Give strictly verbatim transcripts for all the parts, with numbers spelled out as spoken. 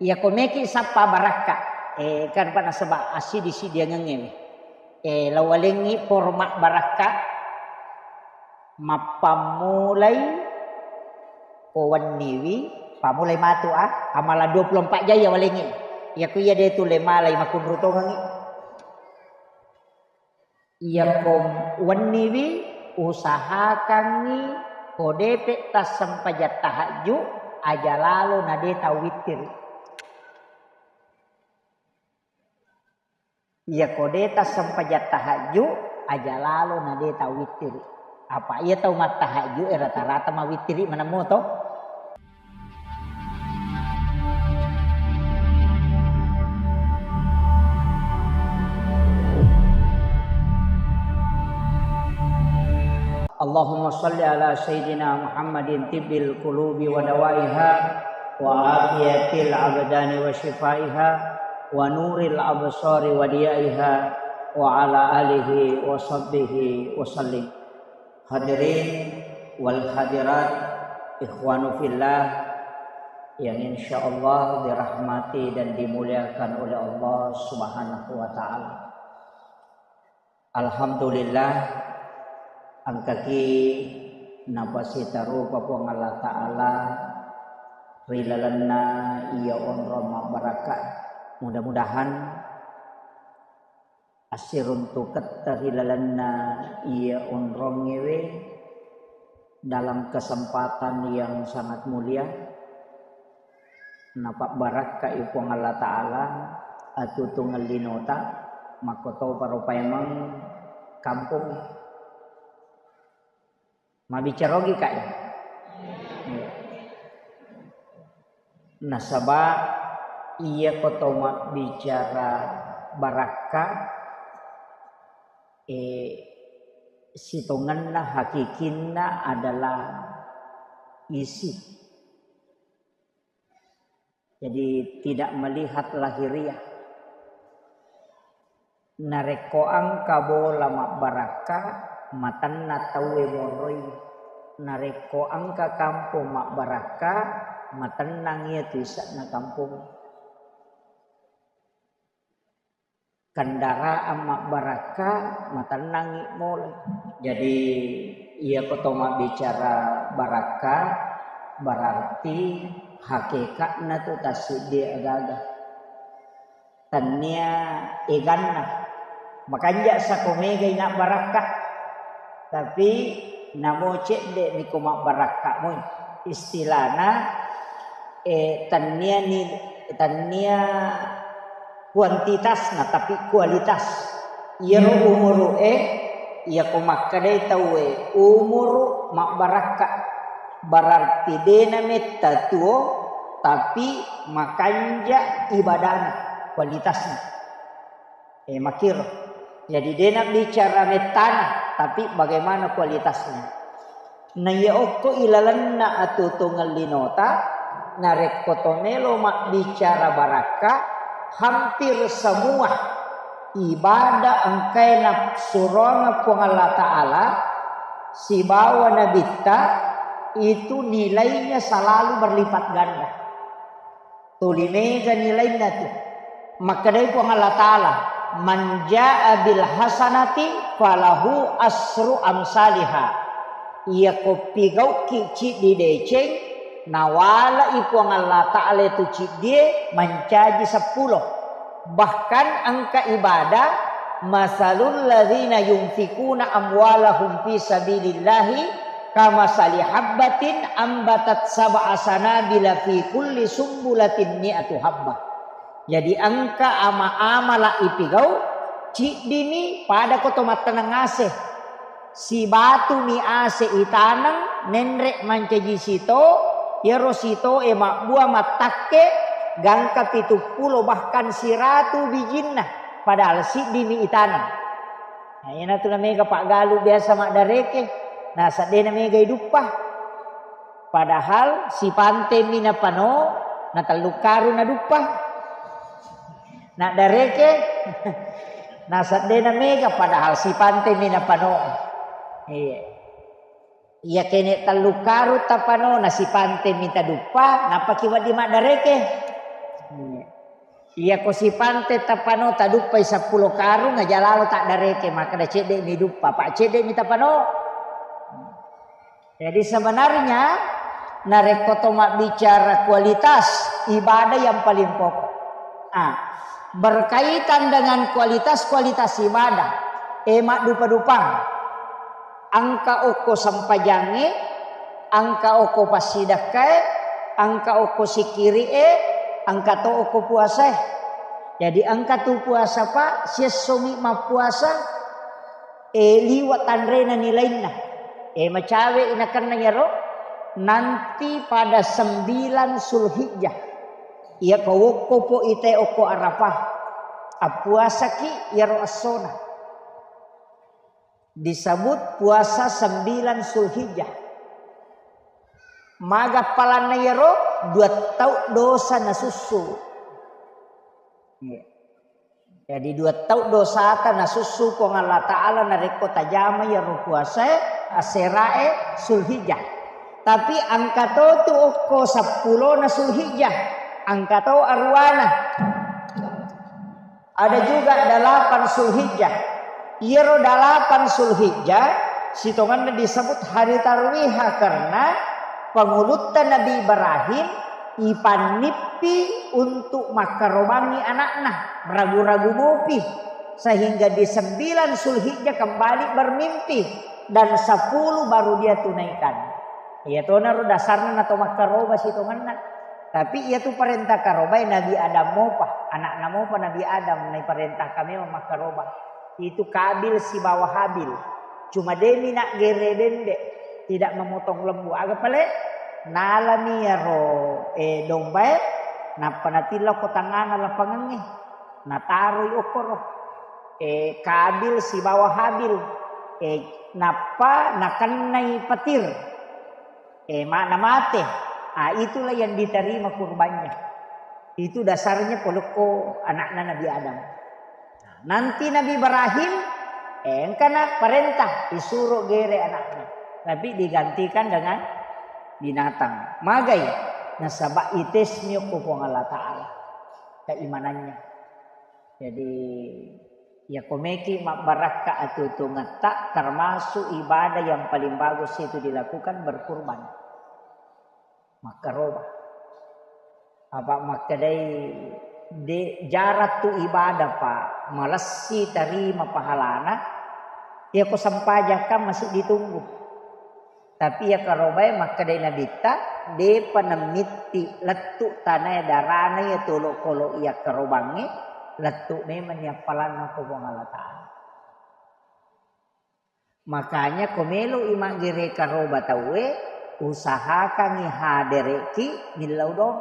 Iyako meki sappa barakka, eh, kan pa nasaba asidi-sidiangengnge. Eh, lawalengngi poro mabbarakka, mappammulai ko wenniwi, pammulai matu, ah, amala dua puluh empat jam iya walengngi. Iyako iya de tulle malai makunru tongengngi. Iyako wenniwi, usahakangngi ko depe tassempajang tahajju, aja lalo na de tau wittiri. Iyako de tassempajang tahajju, aja lalo na de tau wittiri. Apa iya tau mattahajju e rata-rata mawittiri manemmo to. اللهم صل على سيدنا محمد طب القلوب ودوائها وعافية الأبدان وشفائها ونور الأبصار وضيائها وعلى آله وصحبه وسلم. Hadirin wal hadirat, ikhwanu fillah yang insyaallah dirahmati dan dimuliakan oleh Allah Subhanahu wa Ta'ala. Alhamdulillah, engkaki napasitarupa Puang Allah Ta'ala ri lalenna iya onrong mabbarakka. Mudah-mudahan assiruntuketta ri lalenna iya onrongngewe dalam kesempatan yang sangat mulia, napabbarakkai Puang Allah Ta'ala atutungeng linota, makkotoparo paimeng kampong. Mabbicara ogi, Kak, ya? Iya. Nasaba iyako to mabbicara barakka, eh, sitongenna hakikinna adalah isi. Jadi, tidak melihat lahiriah. Narekko engka bola mabbarakka, matenna tauwe monroi. Narekko engka kampong mabbarakka, matennang iya tu ise'na kampong. Kendaraan mabbarakka, matennangngi molai. Jadi, iyako to mabbicara barakka, berarti hakekatna tu tassiddi agaga. Tennia eganna. Makanja sako megai nabbarakka. Tapi namo cedde niko mabbarakka moi. Istilahna, eh, tennia ni, tennia kuantitasna, tapi kualitas. Iyaro umuru'e, iyako makkedai tauwe umuru mabbarakka, berarti dena metta tuo, tapi makanja ibadana, kualitasna. Eh, makkiro. Jadi, dena bicara mettana, tapi bagaimana kualitasnya. Naiya okko ilalenna atutungeng linota, narekko to melo mabbicara barakka, hampir semua ibadah engkae nasuroang Puang Allah Ta'ala sibawa Nabitta, itu nilainya selalu berlipat ganda. Tuli mega nilainna tu. Makkedai Puang Allah Ta'ala, "Man jaa bil hasanati falahu asru amsaliha." Iyako pigauki ciddi deceng, nawalai Puang Allah Ta'ala tu ciddie mancaji seppulo. Bahkan engka ibadah, "Masalul ladzina yunfikuna amwalahum fi sabilillahi kamasali habbatin ambatat sab'a sanabila fi kulli sumbulatin mi'atu habbah." Jadi engka ama-amala ipigau, ciddimi pada ko to mattaneng ase. Sibatumi ase itaneng, nenre mancaji sito, iyaro sitoe mabbua mattakke, gangka pitu pulo bahkan siratu bijinna, padahal siddimi itaneng. Nah, iyanatu namega paggalu biasa maddareke, nasaba dena mega iduppa. Padahal sipantemi napano, natellu karu naduppa. Naddareke, nasaba dena mega, padahal sipantemi napano. Iya. Iya kene tellu karu tapano, nasipantemi taduppa, napaki wedding maddareke. Iya ko sipante tapano taduppai seppulo karung aja lalo taddareke, makkeda cedde mi duppa, pa cedde mi tapano. Jadi sebenarnya, narekko to mabbicara kualitas ibadah yang paling pokok. Ah, berkaitan dengan kualitas-kualitas ibadah, eh, maddupa-dupang. Engka okko sempajangnge, engka okko passidekkae, engka okko sikiri'e, engka to okko puasae. Jadi engka tu puasa, Pak, siessomi mappuasa, eh, liwa tanrena nilainna. Eh, macawe inakenna iyaro nanti pada sembilan Zulhijjah. Iya ko wokko po ite okko Arafah. Appuasaki iyaro essona. Disebut puasa sembilan Zulhijjah. Maga palanna iyaro, dua tau dosa nasussu. Iya. Jadi dua tau dosata nasussu Puang Allah Ta'ala narekko tajama iyaro puasae, aserae Zulhijjah. Tapi engka to tu okko seppulona Zulhijjah, engka to aruwana. Ada juga delapan Zulhijjah. Iyaro delapan Zulhijjah sitongenna disebut hari tarwiha karena pangulutta Nabi Ibrahim ipannippi untuk makkarobangi anakna, ragu-ragu mopi, sehingga di sembilan Zulhijjah kembali bermimpi dan sepuluh baru dia tunaikan. Iya tonaro dasarna nato makkaroba sitongenna. Tapi iya tu parenta karobae Nabi Adam mopa, anakna mopa Nabi Adam naiparentahkan memang makkaroba. Itu Kabil sibawa Habil. Cuma demi nak gere bembe, tidak memotong lembu. Aga pale? Nalami iyaro, eh, dombae, nappa natillau ko tangngana lapangengnge. Nataroi okkoro. Eh, Kabil sibawa Habil. Eh, nappa nakennai petir. Eh, ma-, namate. Ah, itulah yang diterima kurbannya. Itu dasarnya polokko anakna Nabi Adam. Nanti Nabi Ibrahim, eh, engkana parentah, disuruh gere anaknya. Tapi digantikan dengan binatang. Magai, nasaba itesmi ko Puang Allah Ta'ala. Keimanannya. Jadi, iya ko meki mabbarakka atutungetta, termasuk ibadah yang paling bagus itu dilakukan berkurban. Makkaroba. Apa makkedai, de, jarang tu ibadah, Pak, malessi tarima pahalana, iya ko sempajakkan masih ditunggu. Tapi iya karobae makkedai Nabitta, depa nammitti lettu tanae darana iya tolo-kolo iya karobangnge, lettu memang ni appalanna ko Puang Allah Ta'ala. Makanya ko melo i maggere karoba tauwe, usahakangngi hadereki millau dong.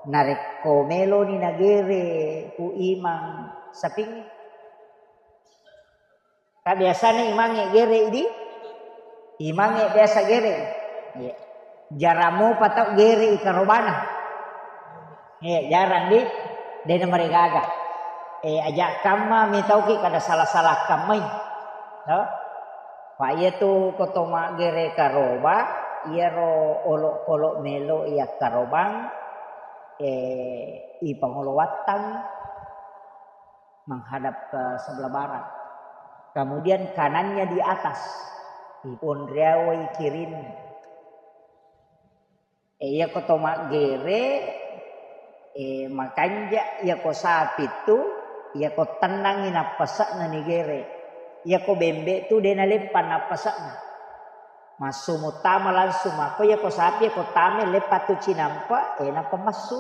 Narekko meloni nagere ku imang sapingnge. Ka biasana imangnge gere di? Imangnge biasa gere. Iya. Jarang mopa tau gere i karobana. Iya, jarang di. Dena maregaga. Eh, aja kamma mitauki kada salah-salah kammai. To? Pa iya tu ko to maggere karoba, iyaro olok-olok melo iya karobang, eh, ipangolo wattang menghadap ke sebelah barat. Kemudian kanannya di atas, iponriawai kirinna. Eh, iya ko to maggere, eh, makanja iya ko sapi tu, iya ko tennangi nappase'na nigere. Iya ko bembe tu de naleppa nappase'na. Massu muttama langsung mako iya ko sapi, iya ko tame leppa tu cinampa, eh, nappa massu.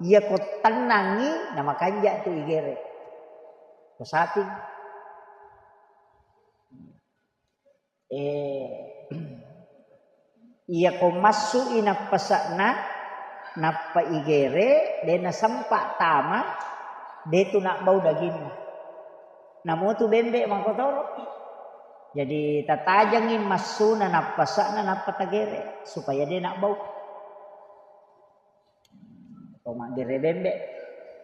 Iya ko tennangi na makanja tu igere. Ko sapi. Eh, iya ko massu i nappase'na, nappa igere, de nasempa tama, de tu nabbau daginna. Namo tu bembe makotoro. Jadi tatajengi massuna nappase'na nappa tagere supaya de nabbau. To maggere bembe.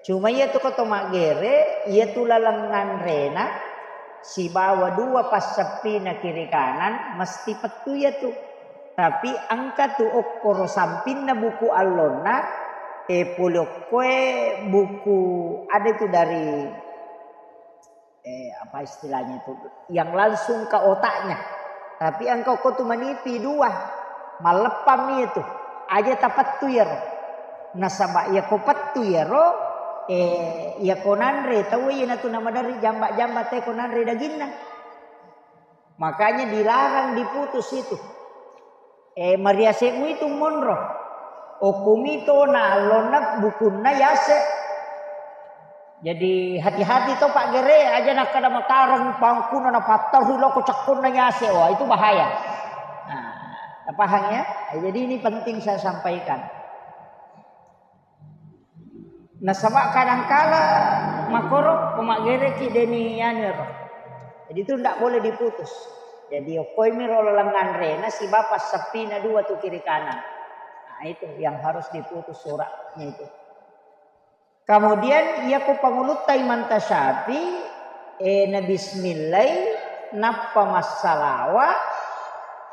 Cuma iya tu ko to maggere, iya tu laleng nganrena sibawa dua passeppina kiri kanan mesti pettu iya tu. Tapi engka tu okkoro sampinna buku allonna, Eh, pole okkoe buku ada itu dari, eh, apa istilahnya itu, yang langsung ke otaknya. Tapi engka okko tu manipi dua, malleppami itu. Aja tapettu iyaro. Nasaba iyako pettu iyaro, eh, iyako nanre tau iyanatu namaderri jamba-jamba teko nanre daginna. Makanya dilarang diputus itu. Eh, mariase'mu itu monro. Okkumi tona allonna bukunna yase. Jadi hati-hati to Pak Gere, aja nakkada matareng pangkuna napattarui loko cakkonna yase. Wah, itu bahaya. Nah, paham ya? Eh, jadi ini penting saya sampaikan. Nasaba kadangkala makkoro ko maggereki deni anu ero. Jadi itu ndak boleh diputus. Jadi okkoimi ro laleng anrena siba passeppina dua tu kiri kanan. Nah, itu yang harus diputus suratnya itu. Kemudian iyako pangulutta Imam Tasyafi, eh, na bismillai, nappa massalawa,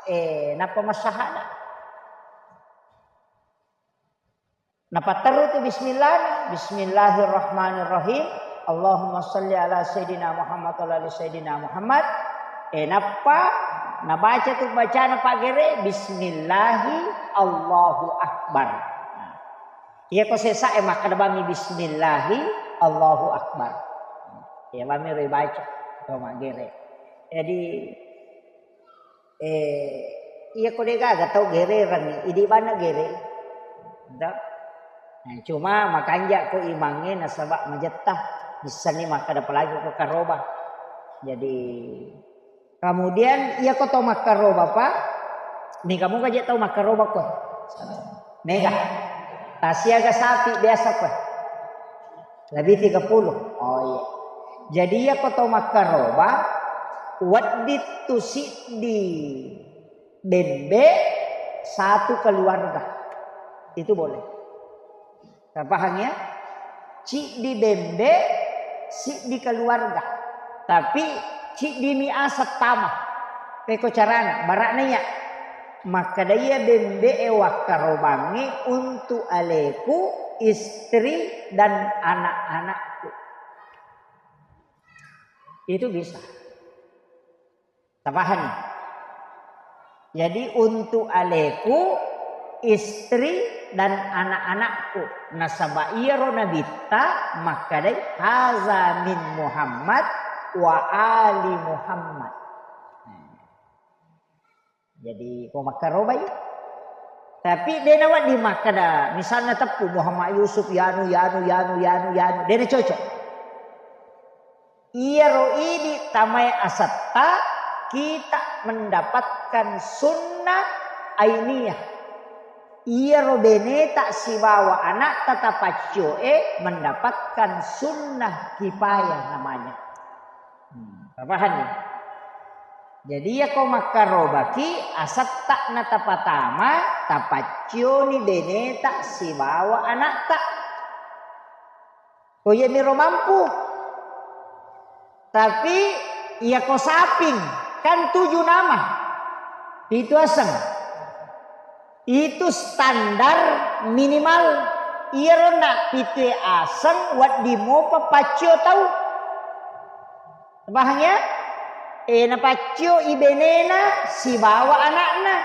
eh, nappa massahada. Napatteru tu bismillah, Bismillahirrahmanirrahim. Allahumma salli ala Sayyidina Muhammad wa ala ali Sayyidina Muhammad. Eh, nappa nabaca tu bacana Pak Gere, Bismillahi Allahu Akbar. Nah, iya ko sesa e makkeda bami Bismillahi Allahu Akbar. Iya bami ro baca to Pak Gere. Jadi Eh, iya ko de gaga tau gererengngi, idi bana gere. Da. Nah, cuma makanja ko imangnge nasaba majetta. Missenni makkeda apalagi ko karoba. Jadi kemudian iya ko tau makkaroba, Pak. Mega muga je tau makkaroba ko. Mega. Tasiaga sapi biasa ko. Lebih tiga puluh. Oh iya. Jadi iya ko tau makkaroba, wedding tu siddi bembe satu keluarga. Itu boleh. Terpaham ya? Siddi bembe, siddi keluarga. Tapi siddi mi aseng tama. Peko carana, bara'na iya. Makkeda iya bembe e wakkarobangnge untuk aleku, istri, dan anak-anakku. Itu bisa. Tapahami? Jadi untuk aleku, istri, dan anak-anakku. Nasaba iyaro nabitta makkedai, "Haza min Muhammad wa ali Muhammad." Jadi ko makkarobai. Tapi de nawedding makkeda, misalna teppu Muhammad Yusuf, yanu, yanu, yanu, yanu, yanu. De nacocok. Iyaro idi tamae asetta, kita mendapatkan sunnah ainiyah. Iyaro beneta sibawa anakta tapaccio e mendapatkan sunnah kifayah namanya. Hmm, paham ya? Jadi iyako makkarobaki, asetta natapatama, tapaccioni beneta sibawa anakta. Ko iyamiro mampu. Tapi iyako saping, kan tuju nama, pitu aseng. Itu standar minimal. Iyaro na pitue aseng wedding mopa paccio tau. Paham ya? E, napaccio i benena sibawa anakna.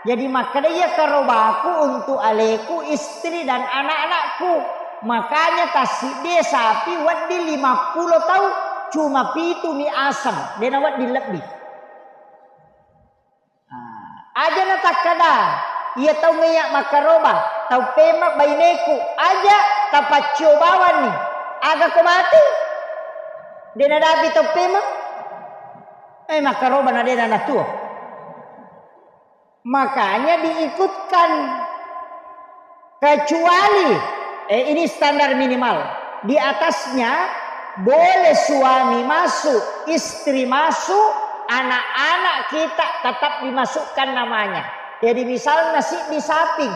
Jadi makkeda iya karobaku untuk aleku, istri dan anak-anakku. Makanya tassiddie sapi wedding lima puluh tau, cuma pitu mi aseng, de nawedding lebbi. Ah, aja natakkeda, iya tau meya makkaroba, tau pema baineku, aja tapaccio bawanni. Aga ko mati? De nadapi tau pema? Eh, makkaroba na de nanatuo. Makanya diikutkan. Kecuali, eh, ini standar minimal. Di atasnya boleh suami masuk, istri masuk, anak-anak kita tetap dimasukkan namanya. Jadi misalna siddi saping,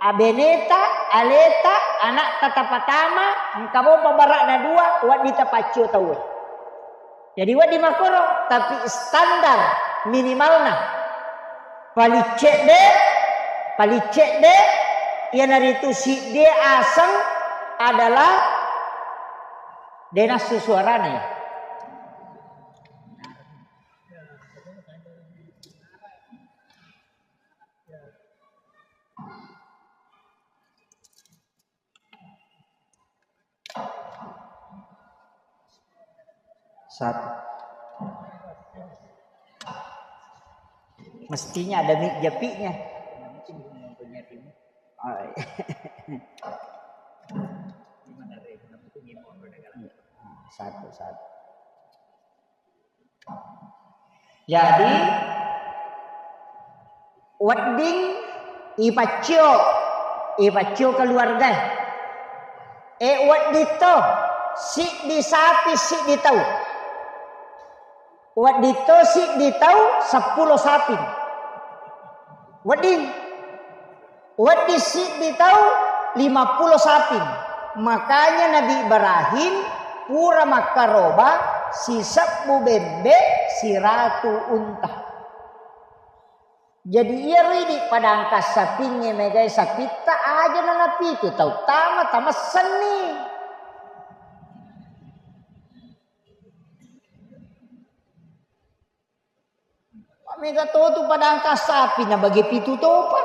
abeneta, aleta, anakta tapatama, engka mopa bara'na dua, wedding tapaccio tauwe. Jadi wedding makkoro, tapi standar minimalna paling cedde, paling cedde Iyanaritu siddi aseng adalah de' nassu suarana ya. Satu. Mestinya ada mi-, japinya. Oh, iya. Satu, satu. Jadi, wedding ipaccio, ipaccio keluarga. E, wedding to, siddi sapi, siddi tau. Wedding to, siddi tau, seppulo sapi. Wedding. Wedding siddi tau, lima pulo saping. Makanya Nabi Ibrahim pura makkaroba sisebbu bembe, siratu unta. Jadi, iya ridi padangka sapingnge megai sapitta aja na napitu tau tama tamessenni. Mega totu padangka sapi na bagi pitu topa.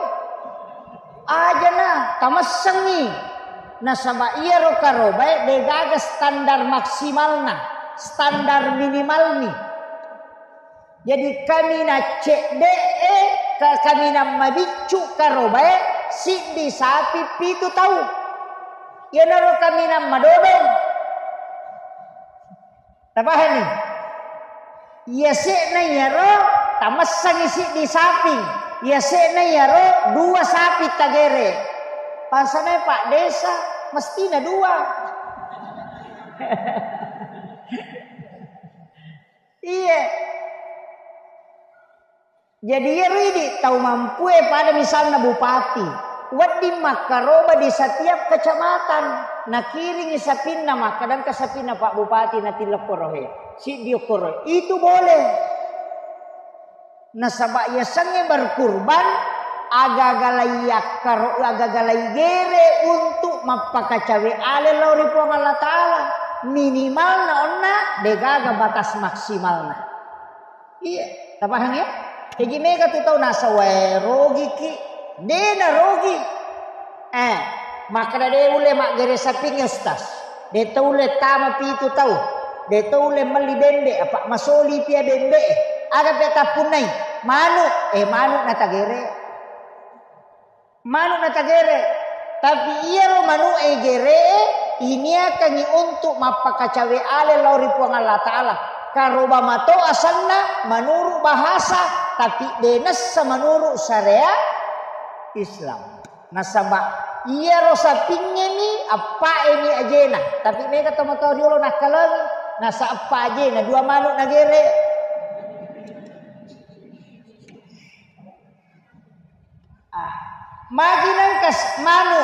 Ajana tamessengi. Nasaba iyaro karobae degaga standar maksimalna, standar minimalni. Jadi kaminang cedde'e, ka-, kaminang mabiccu karobae siddi sapi pitu tau. Iyanaro kaminang madodong. Tapahanni? Yase'na iyaro tamessangi siddi sapi, yase'na iyaro dua sapi tagere. Pasanai Pak Desa mestina dua. Iya. Jadi, iyaro idi tau mampue pada misalna bupati, wedding makkaroba di setiap kecamatan, nakiringi sapinna, makkadangka sapinna Pak Bupati natillekkoro he, siddi okkoro, itu boleh. Nasaba yasengnge berkurban, aga-aga lai akkaro-, aga-aga lai gere untuk mappakacawe ale lao ri Puang Allah Ta'ala. Minimalna onna degaga batas maksimalna. Iya, tapahang ya? Jaji mega tu tau nasawae rogiki, de narogi. Eh, makkeda de ulle maggere sapingnge, Ustaz. De to ulle tama pitu tau. De to ulle melli bembe, apa masoli pia bembe. Aga pe tappunnai? Manu, eh manu natagere. Manu natagere, tapi iyaro manu'e geree iniakangngi untuk mappakacawe ale lao ri Puang Allah Ta'ala. Karoba mato asenna menurut bahasa, tapi de nessa menurut syariat Islam. Nasaba iyaro sapingngemi, appaemi ajena. Tapi mega tomatoa riolo nakkalengi, nasa appa ajena, dua manu nagere. Ah, magi nengka s-, manu,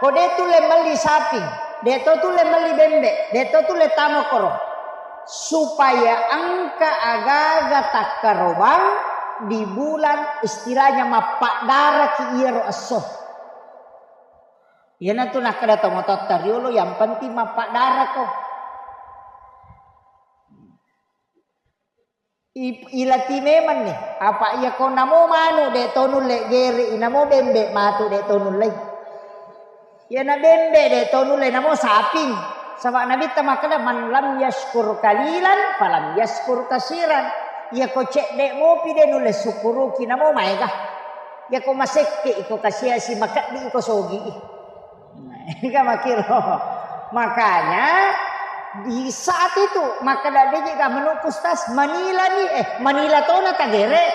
ko de tulle melli saping, de to tulle melli bembe, de to tulle tama koro. Supaya engka agaga takkarobang di bulan istilahnya mappaddaraki iyaro esso. Iyanatu nakkeda tomatoatta riolo, yang penting mappaddarako. I-, ilati memenni. Apa iya ko namo manu de to nulle gere, inamo bembe matu de to nulle. Iyana bembe de to nulle, namo saping. Saba Nabitta makkeda, "Man lam yaskur kalilan, falam yaskur kasiran." Iya ko cedde mopi de nulle sukkuruki, namo maega. Iya ko masekke iko kasiasi, makeddi iko sogi. Ega makiro. Makanya di saat itu, makkeda deje ga menurut Ustaz, manila ni, eh, manila tona tagere.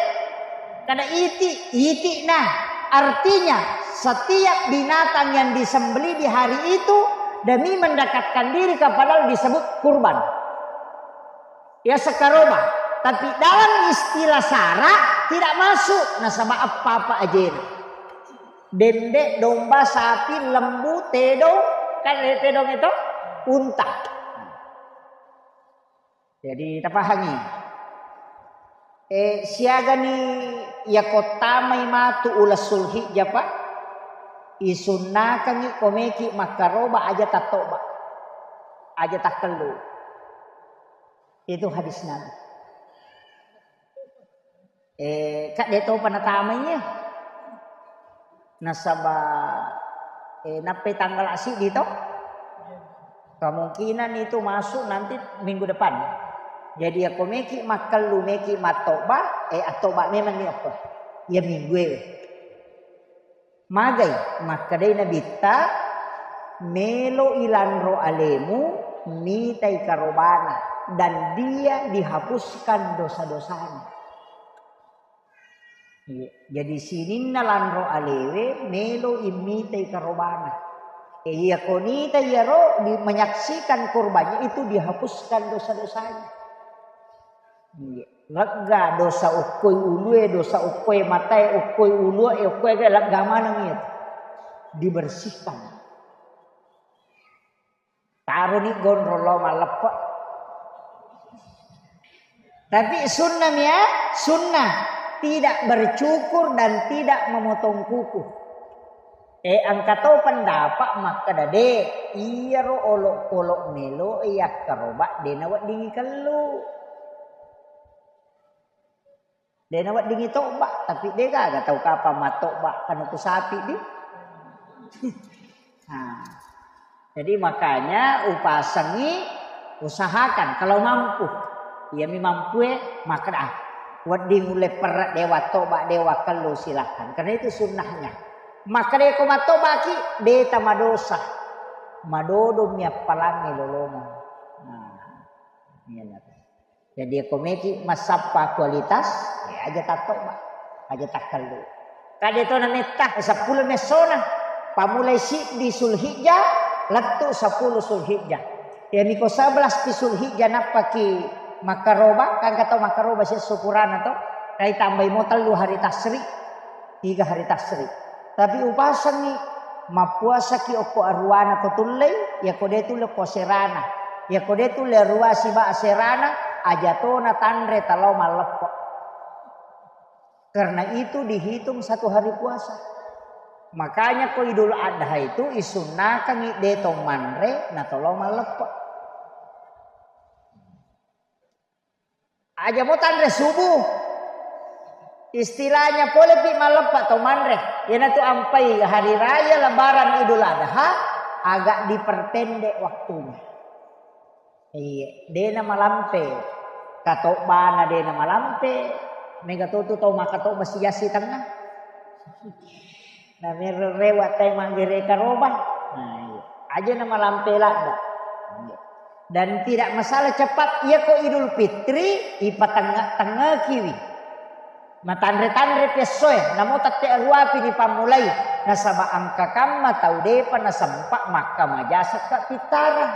Kada iti, iti nah. Artinya, setiap binatang yang disembelih di hari itu demi mendekatkan diri kepada Allah disebut kurban. Ya sekaroba. Tapi dalam istilah sara tidak masuk nasaba apa-apa ajena. Bembe, domba, sapi, lembu, tedong, kan le tedong itu unta. Jadi tapahangi. Eh, siagani yako tamai matu uleng Sulhijjah, Pak? Isunnakengngi komeki makkaroba aja tattoba. Aja takkellu. Itu hadis Nabi. Eh, kak de topa natamai ya. Nasaba eh, nappai tanggal siddi to. Kemungkinan itu masuk nanti minggu depan. Jadi ya komeki makkellu meki mattoba, eh attoba memang ni apa. Ya minggu e. Magai, makkedai Nabitta, "Melo ilanro alemu, mitai karobana, dan dia dihapuskan dosa-dosanya." Iya. Jadi sininna lanro alewe, melo immitai karobana. E, iya konita iyaro di-, menyaksikan kurbannya itu dihapuskan dosa-dosanya. Iya. Lega dosa okkoi ulue, dosa okkoi matae, okkoi ulue, e okkoi ga lega maneng iya. Dibersihkan. Taroni gondrong lao malleppe. Tapi sunnah mia, sunnah tidak bercukur dan tidak memotong kuku. Eh, engka to pendapat makkeda de, iyaro olok-olok melo yakkaroba de naweddingi kellu. De naweddingi toba, tapi de gaga tau kapang mattoba kanuku sapi di. Nah, jadi makanya upasengi, usahakan kalau mampu. Iyami mampue, makkeda, "Ah, wedding ulle perre dewa toba, dewa kellu, silahkan." Karena itu sunnahnya. Makkeda ko mattobaki, de tamadosa. Madodong mi appalangnge lolongeng. Nah, iya. Jadi ko meki massappa kualitas, ya aja tattoba, aja takkellu. Kade to nametta seppulo messona, pamulai siddi Sulhijjah, lettu seppulo Sulhijjah. Ya niko sebelas pi Sulhijjah nappaki makkaroba, kan kata makkaroba siesso purana to, kai tambai mo tellu hari tasri. Tiga hari tasri. Tapi upasengngi, mappuasaki okko aruwana ko tullei, yako de tulle ko serana. Yako de tulle arua siba serana, aja tona tanre talao malleppe. Karena itu dihitung satu hari puasa. Makanya ko Idul Adha itu isunnakangi de to manre na tolao malleppe. Aja mo tanre subuh. Istilahnya pole pi malleppe to manre. Iyanatu ampai hari raya lebaran Idul Adha agak diperpendek waktunya. Iya, dena malampe. Katobana dena malampe. Mega totu tau makatobba sijassi tengah. Na mero rewa tai maggere karoba. Nah, iya. Aja na malampe ladda. Iya. Dan tidak masalah cepat, iya ko Idul Fitri, ipatengnga-tengngakiwi. Matanre-tanre piessoe, namo tette aruapi dipammulai. Nasaba engka kamma tau depa nasempa makkamajasakka pittarang.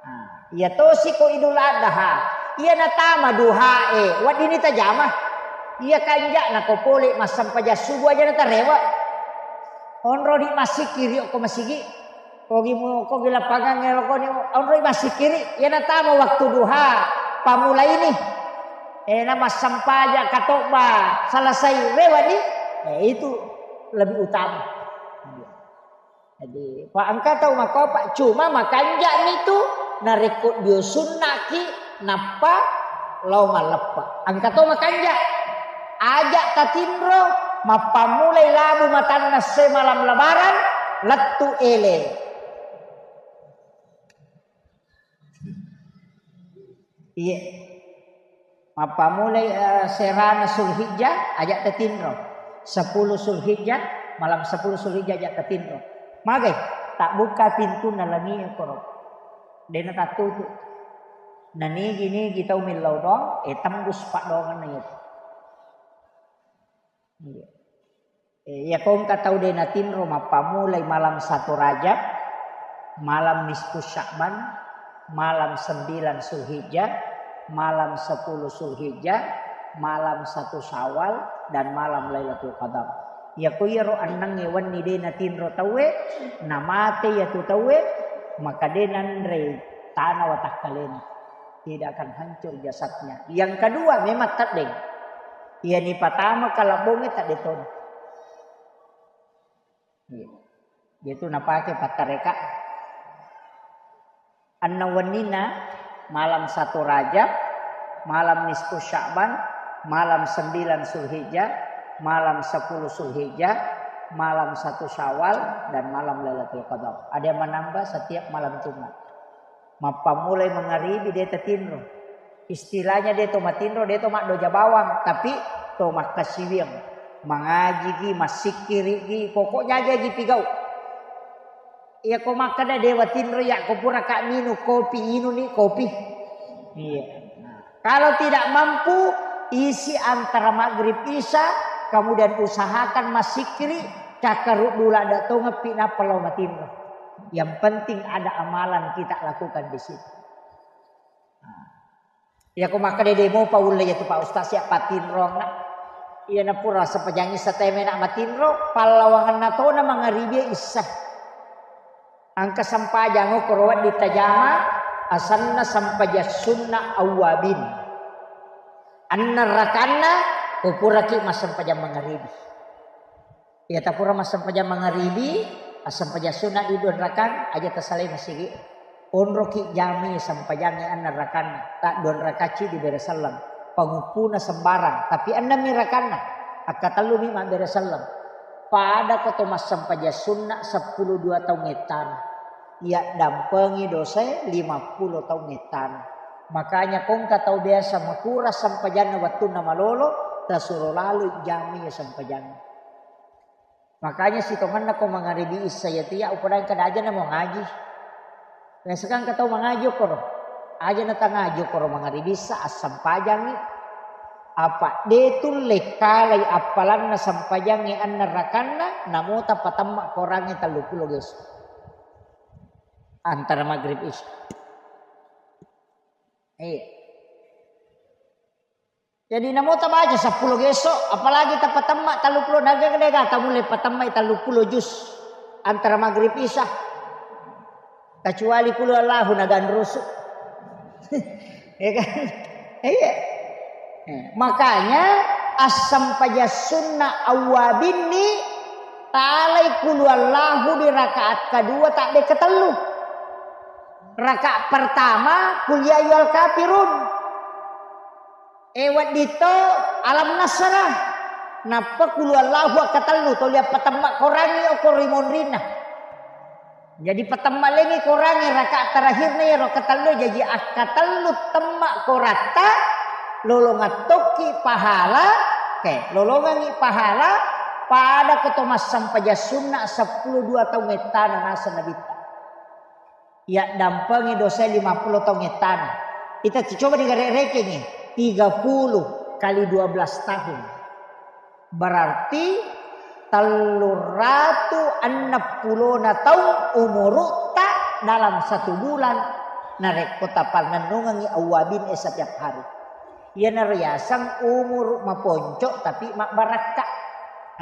Nah, iya tosi ko Idul Adha, iya natama duhae, weddinni tajama. Iya kanja'na ko pole massempajang subuh aja natarewa. Onroni massikiri okko masigi. Kogi mu, kogi lappangangnge lokoni, onroi massikiri. Iya natama waktu duha, pamulaini. Eh, na massempajang katobba, selesai rewani. Eh, itu lebih utama. Jadi, pa engka tau makopa, cuma makanja'mi tu narekko dio sunnaki nappa lao malleppe. Engka tau makanja. Aja tatinro, mappammulai labu matanna se malam lebaran, lettu ele. Iya. Mappammulai, eh, serana Sulhijjah, aja tatinro. Sepuluh Sulhijjah, malam sepuluh Sulhijjah aja tatinro. Magai, tabbukka pintunna langi e koro. Dena tattutu. Nanigi-nigi tau millau doang, eh, tembus paddoangenna iya. Iya. Eh, iya ko engka tau de natinro mappammulai malam satu Rajab, malam nisfu Sya'ban, malam sembilan Sulhijjah, malam sepuluh Sulhijjah, malam satu Syawal, dan malam Lailatul Qadar. Iya ko iyaro ennengnge wenni de natinro tauwe, namate iyatu tauwe, maka de nanrei tana watakkalena. Tidak akan hancur jasadnya. Yang kedua, memang teddeng. Iya ni patama kalabbongnge tedde tona. Iya. Iyatu napake pattareka. Enneng wenninna, malam satu Rajab, malam nisfu Sya'ban, malam sembilan Zulhijjah, malam sepuluh Zulhijjah, malam satu Syawal, dan malam Lailatul Qadar. Ada yang menambah setiap malam Jumat. Mappammulai mangaribi de tatinro. Istilahnya de to matinro, de to maddoja bawang, tapi to makkasiwiang. Mangajigi, massikkirigi, pokoknya aja gi pigau. Iya ko makkeda dewa tinro ya ko pura ka minum kopi, inuni kopi. Iya. Kalau tidak mampu, isi antara maghrib isya, kemudian usahakan massikkiri, cakkaruddu ladda tongeppi nappa lao matinro. Yang penting ada amalan kita lakukan di situ. Iya ko makkeda de mopa ulle iyatu Pak Ustaz ya patinrong nak. Iya na pura sempajangi sateme nak matinro, pallawangenna tona mangaribi isya. Engka sempajang okkoro wedding tajama, asenna sempajang sunna awwabin. Enneng rakanna, ko puraki massempajang mangaribi. Iya tapura massempajang mangaribi, assempajang sunna di dua rakang, aja tasalai masigi. Onroki jamai sempajangnge enneng rakanna, ta dua rakacci dibere selleng. Panguppuna sembarang, tapi ennemmi rakanna, akkatellumi mabbere selleng. Pada ko to massempajang sunna seppulo dua taung ettana. Iya dampengi dosae lima puluh taung ettana. Makanya kongka tau biasa makurang sempajanna wettunna malolo, tasuro lalo jamai sempajanna. Makanya sitongenna ko mangaribi isya iyatu ya upodangi kada aja namo ngaji. Biasa kan engka tau mangaji okkoro. Aja na tangaji okkoro mangaribi isya assempajangi. Apa de tulle kalai appalanna sempajangi enneng rakanna namo tapatemma korangi tellu pulo geso. Antara maghrib isya. Iya. Jadi namo tabaca seppulo geso, apalagi tapatemma tellu pulo, naga dega tamulle patemmai tellu pulo juz antara maghrib isya. Kecuali kulu Allahu naganrusu. Ya kan? Iya. Eh, makanya assempajang sunna awwabinni talai kulu Allahu di rakaat kedua tak de ketellu. Rakaat pertama kul ya ayyuhal kafirun. Eh, wedding to alam nasrah. Nappa kulu Allahu akkatellu, toli appatemma korangi okko ri monrinna. Jadi patemma lengi korangi rakaat terakhirna iyaro akkatellu, jaji akkatellu temma koratta, lolongeng tokki pahala, ke, lolongengi pahala, pada ko to massempajang sunna seppulo dua taung ettana naseng Nabitta. Yaddampengi dosae lima puluh taung ettana. Ita coba digare-, rekengi, tiga puluh kali dua belas tahun. Berarti telluratu enneng pulona taung umurutta dalam satu bulan narekko tapannennungengi awwabin e setiap hari. Iyanaro yaseng umuru maponco tapi mabbarakka.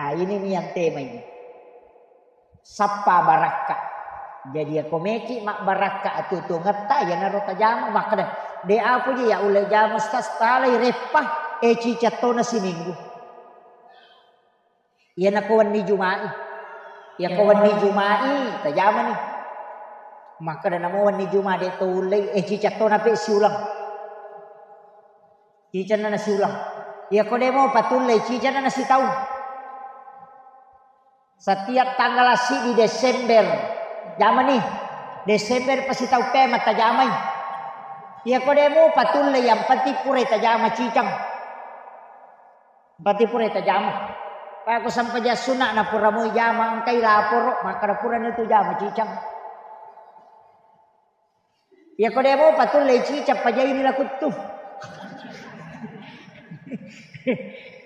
Nah, ini nih yang tema ini. Sappa barakka. Jadi, yako meki mabbarakka atuo-tuongetta, iyanaro tajama, makkeda, "De, apa je ya ulle jama, Ustaz, talai reppa, e, ciceng tona siminggu." Iyanako wenni Juma'i. Yako wenni Juma'i, tajamani. Makkeda namo wenni Juma de to ullei, e, ciceng tona pe siuleng. Cicenna nasiuleng. Yako de mo patullei, cicenna nasitaung. Setiap tanggal siddi Desember, jamani. Desember pasti tau pema tajamai. Iya ko demo patulle, yang penting pura tajama cicang. Yang penting pura tajama. Pako sampajang sunna na pura moi jama, engkai laporo, makkada pura nitu jama cicang. Iya ko demo patulle cicang pajaini lakuttu.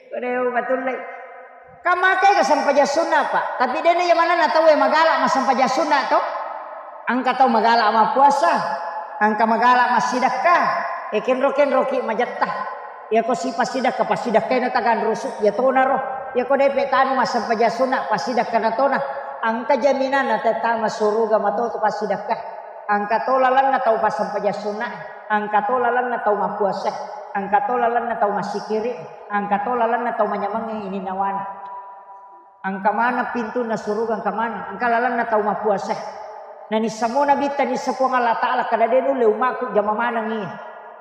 Ko demo patulle. Kan makai ka sampajang sunna, Pak. Tapi dena iya manenna tau e magala massampajang sunna to. Engka tau magala mappuasa, engka magala massidekka. E kenro-kenroki majatta. Iya ko si passidekka, passidekkaina taganrusu, iya tonaro. Iya ko depe tanu massampajang sunna, passidekka na tona. Engka jaminanna tetta masuruga mato tu passidekka. Engka to lalenna tau passampajang sunna, engka to lalenna tau mappuasa, engka to lalenna tau massikiri, engka to lalenna tau manyamengngi ininnawana. Engka maneng pintunna suruga, engka maneng, engka lalenna tau mappuasa. Nanissamo Nabitta, nissa Puang Allah Ta'ala, kada de nulle ummaku jama manengi.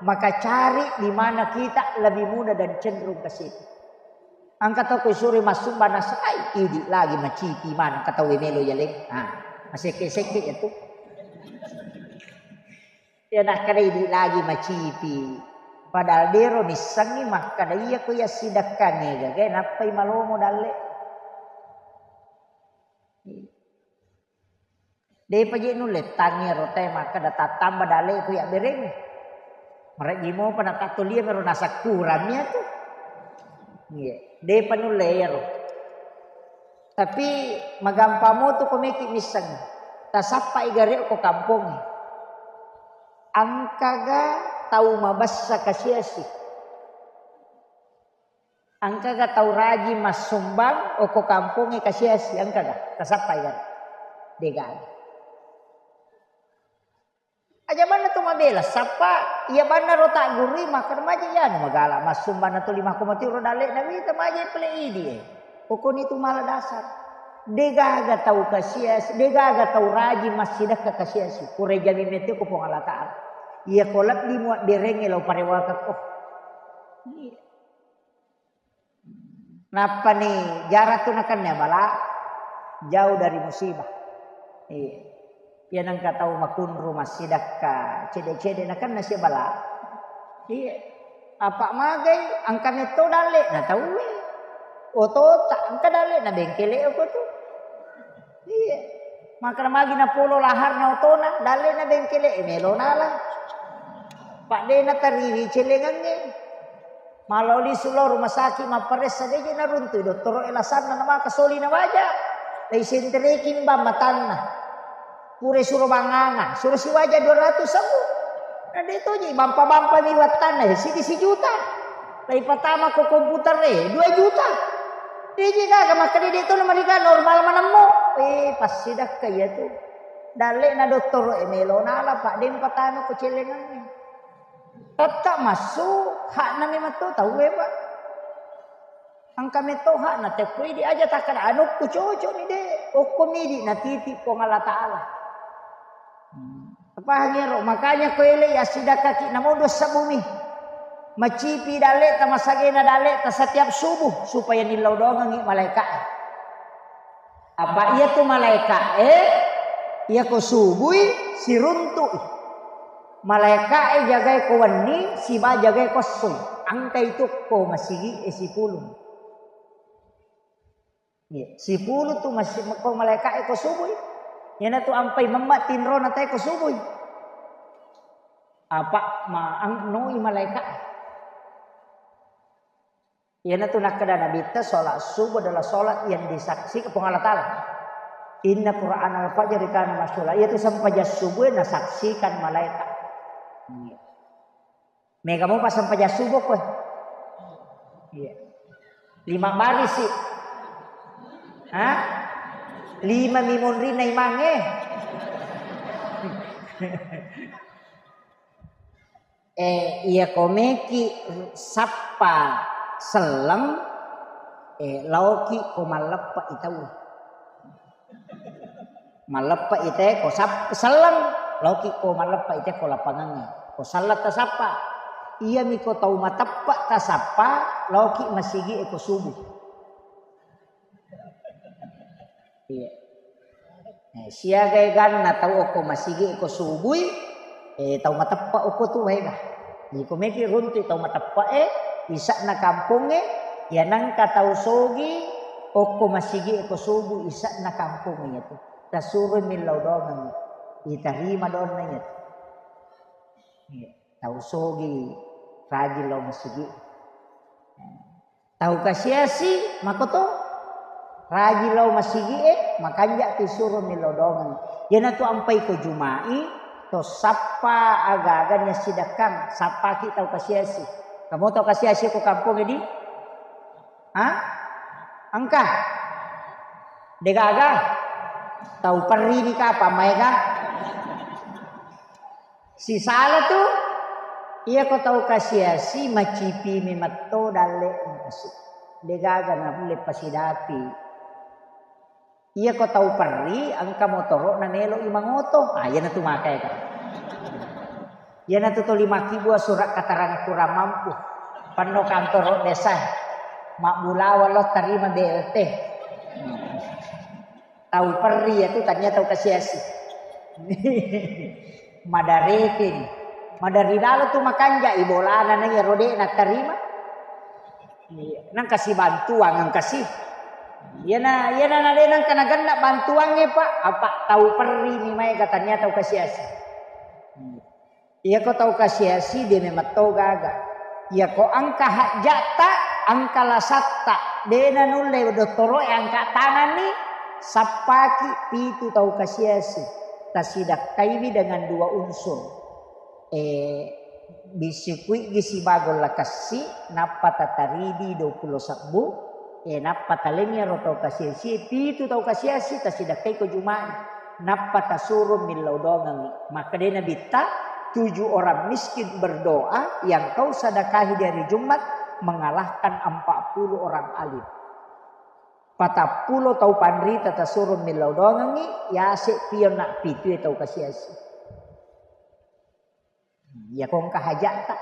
Maka cari di mana kita lebih mudah dan cenderung ke situ. Engka tau ko suroi massumba nasai, idi lagi macipi maneng, engka tau melo yaleng. Ah, masekke-sekke ya tu. Ya nakkeda idi lagi macipi. Padahal dero nissengngi makkeda iya ko iya sidakkangnge gaga nappai malomo dalle. Depa je nulle tangngi ero tae makkeda tattamba dalle ko iya bereng. Marejji mopa natattolia mero nasakkurang mi atu. Iya, depa nulle ero. Tapi magampang motu ko meki misseng. Tasappai gare ko kampongnge. Engkaga tau mabessa kasiasi? Engkaga tau rajin massumbang okko kampongnge kasiasi? Engkaga? Tasappai gare? Degaga. Aja manna tu mabela, sappa iya banna ro taggurui, makkeda maja iyanu magala massumbanna tuli makko mati ro dalle'na wita maja pale idi e. Pokoni tu mala dasar. Degaga tau kasiasi, degaga tau rajin massidakka kasiasi. Pura jami mette ko Puang Allah Ta'ala. Iya ko lebbi muabberengnge lao parewakekko. Iya. Nappani jarang tu nakenna bala, jauh dari musibah. Iya. Iya nengka tau makunru massidakka cede-cede nakenna sia bala. Iya. Apa magai engka metto dalle na tauwe. Otota engka dalle na bengkele ko tu. Iya. Maka magi napolo laharna otona, dalle na bengkele e melo nala. Pak de na tariwi celengangnge. Malao lisu lao rumah sakit mapparessa, de je naruntui dottoro e lasanna namaka soli nawaja. Lai sentereki mbang matanna. Pura suro banganga, suro siwaja dua ratus ewu. Na de toji bampa-bampa mi wattanna, ya sidi sijuta. Lai patama ko komputer e, dua juta. De je gaga makkeda de to na mariga normal manemmo. Eh, passidakka iya tu. Dalle na dottoro e melo nala, Pak, de patama ko celengangnge. Tetta massu hakna memang to tauwe, Pak. Engka metto hakna tekko idi aja takkada anukku cocok ni de. Okko midi natiti Puang Allah Ta'ala. Hmm. Pahang ero, makanya ko ele ya sidakaki namo dua sabumi. Macipi dalle ta masagena dalle ta setiap subuh supaya nillau doangengi malaika. Apa iya tu malaika e, iya ko subui siruntu'i. Malaika e jagai ko wenni, siba jagai ko essoi. Engkai tu ko masigi e sipulung. Iya, sipulung tu masi-, ko malaika e ko subui. Iyana tu ampai memma tinrona tae ko subui. Apa ma-, ang-, noi malaika e. Iyanatu nakkeda Nabitta, sholat subuh adalah sholat yang disaksikan Puang Allah Ta'ala. Inna Qur'an al-fajri kana masyhula. Iyatu sempajang subuh nasaksikan malaikat. Iya. Mega mopa sempajang subuh kowe. Iya. Lima barisi. Hah? Lima mimonrina imange. Eh, iya ko meki sappa selleng, eh, laoki ko malleppa i tau. Malleppa i te ko sap-, selleng, laoki ko malleppa i te ko lapangangnge. Ko selleng tasappa. Iyami ko tau mateppa tasappa, laoki masigi e ko subuh. Iya. Eh, siaga eganna tau okko masigi ko subui, eh, tau mateppa okko tu waega. Iko meki runtu tau mateppa e, isa'na kampongnge, ya nangka tau sogi okko masigi ko subu isa'na kampongnge tu. Tasuro millau dongengngi, itarima donna iya tu. Iya. Tau sogi rajin lao masigi. Tau kasiasi makoto, rajin lao masigi e, makanja tu suro millau dongeng. Iyanatu ampai ko Juma'i, to sappa aga-aga niassidakkang, sappaki tau kasiasi. Kamu tau kasiasi ko kampong di? Ha? Engka? Degaga? Tau perri ni kapang maega? Sisala tu, iya ko tau kasiasi macipi memetto dalle makasi. Degaga naulle pasidapi. Iya ko tau perri, engka motoro'na melo'i mangoto. Ah, iyanatu makae, Kak. Iyanatu toli makkibua surat keterangan kurang mampu. Penno kantoro desa. Mabbulawa lo tarima B L T. Tau perri iyatu tania tau kasiasi. Madareke ni. Madari lalo tu makanja i bolana na iya rodena tarima. Iya, nangka si bantuang engka si. Iyana, iyana na de nangka nagenna bantuangnge, Pak. Apa tau perri ni maega tania tau kasiasi. Iyako tau kasiasi de memang to gaga. Iyako engka hajjatta, engka lasatta, de nanulle dottoro'e angka tanganni, sappaki pitu tau kasiasi. Tasidakkaiwi dengan dua unsur. Eh, bisikuiggi sibago lakassi, nappa tataridi dua pulo sebbu, eh, nappa talengngi ro tau kasiasi, pitu tau kasiasi, tasidakkai ko Juma'i, nappa tasuro millau dongengngi. Makkedai Nabitta, tujuh orang miskin berdoa yang kau sedekahi di hari Jumat mengalahkan empat puluh orang alim. Patappulo tau panrita tasuro millau dongengngi, yase pionna pitue tau kasiasi. Iya, ko engka haja'ta.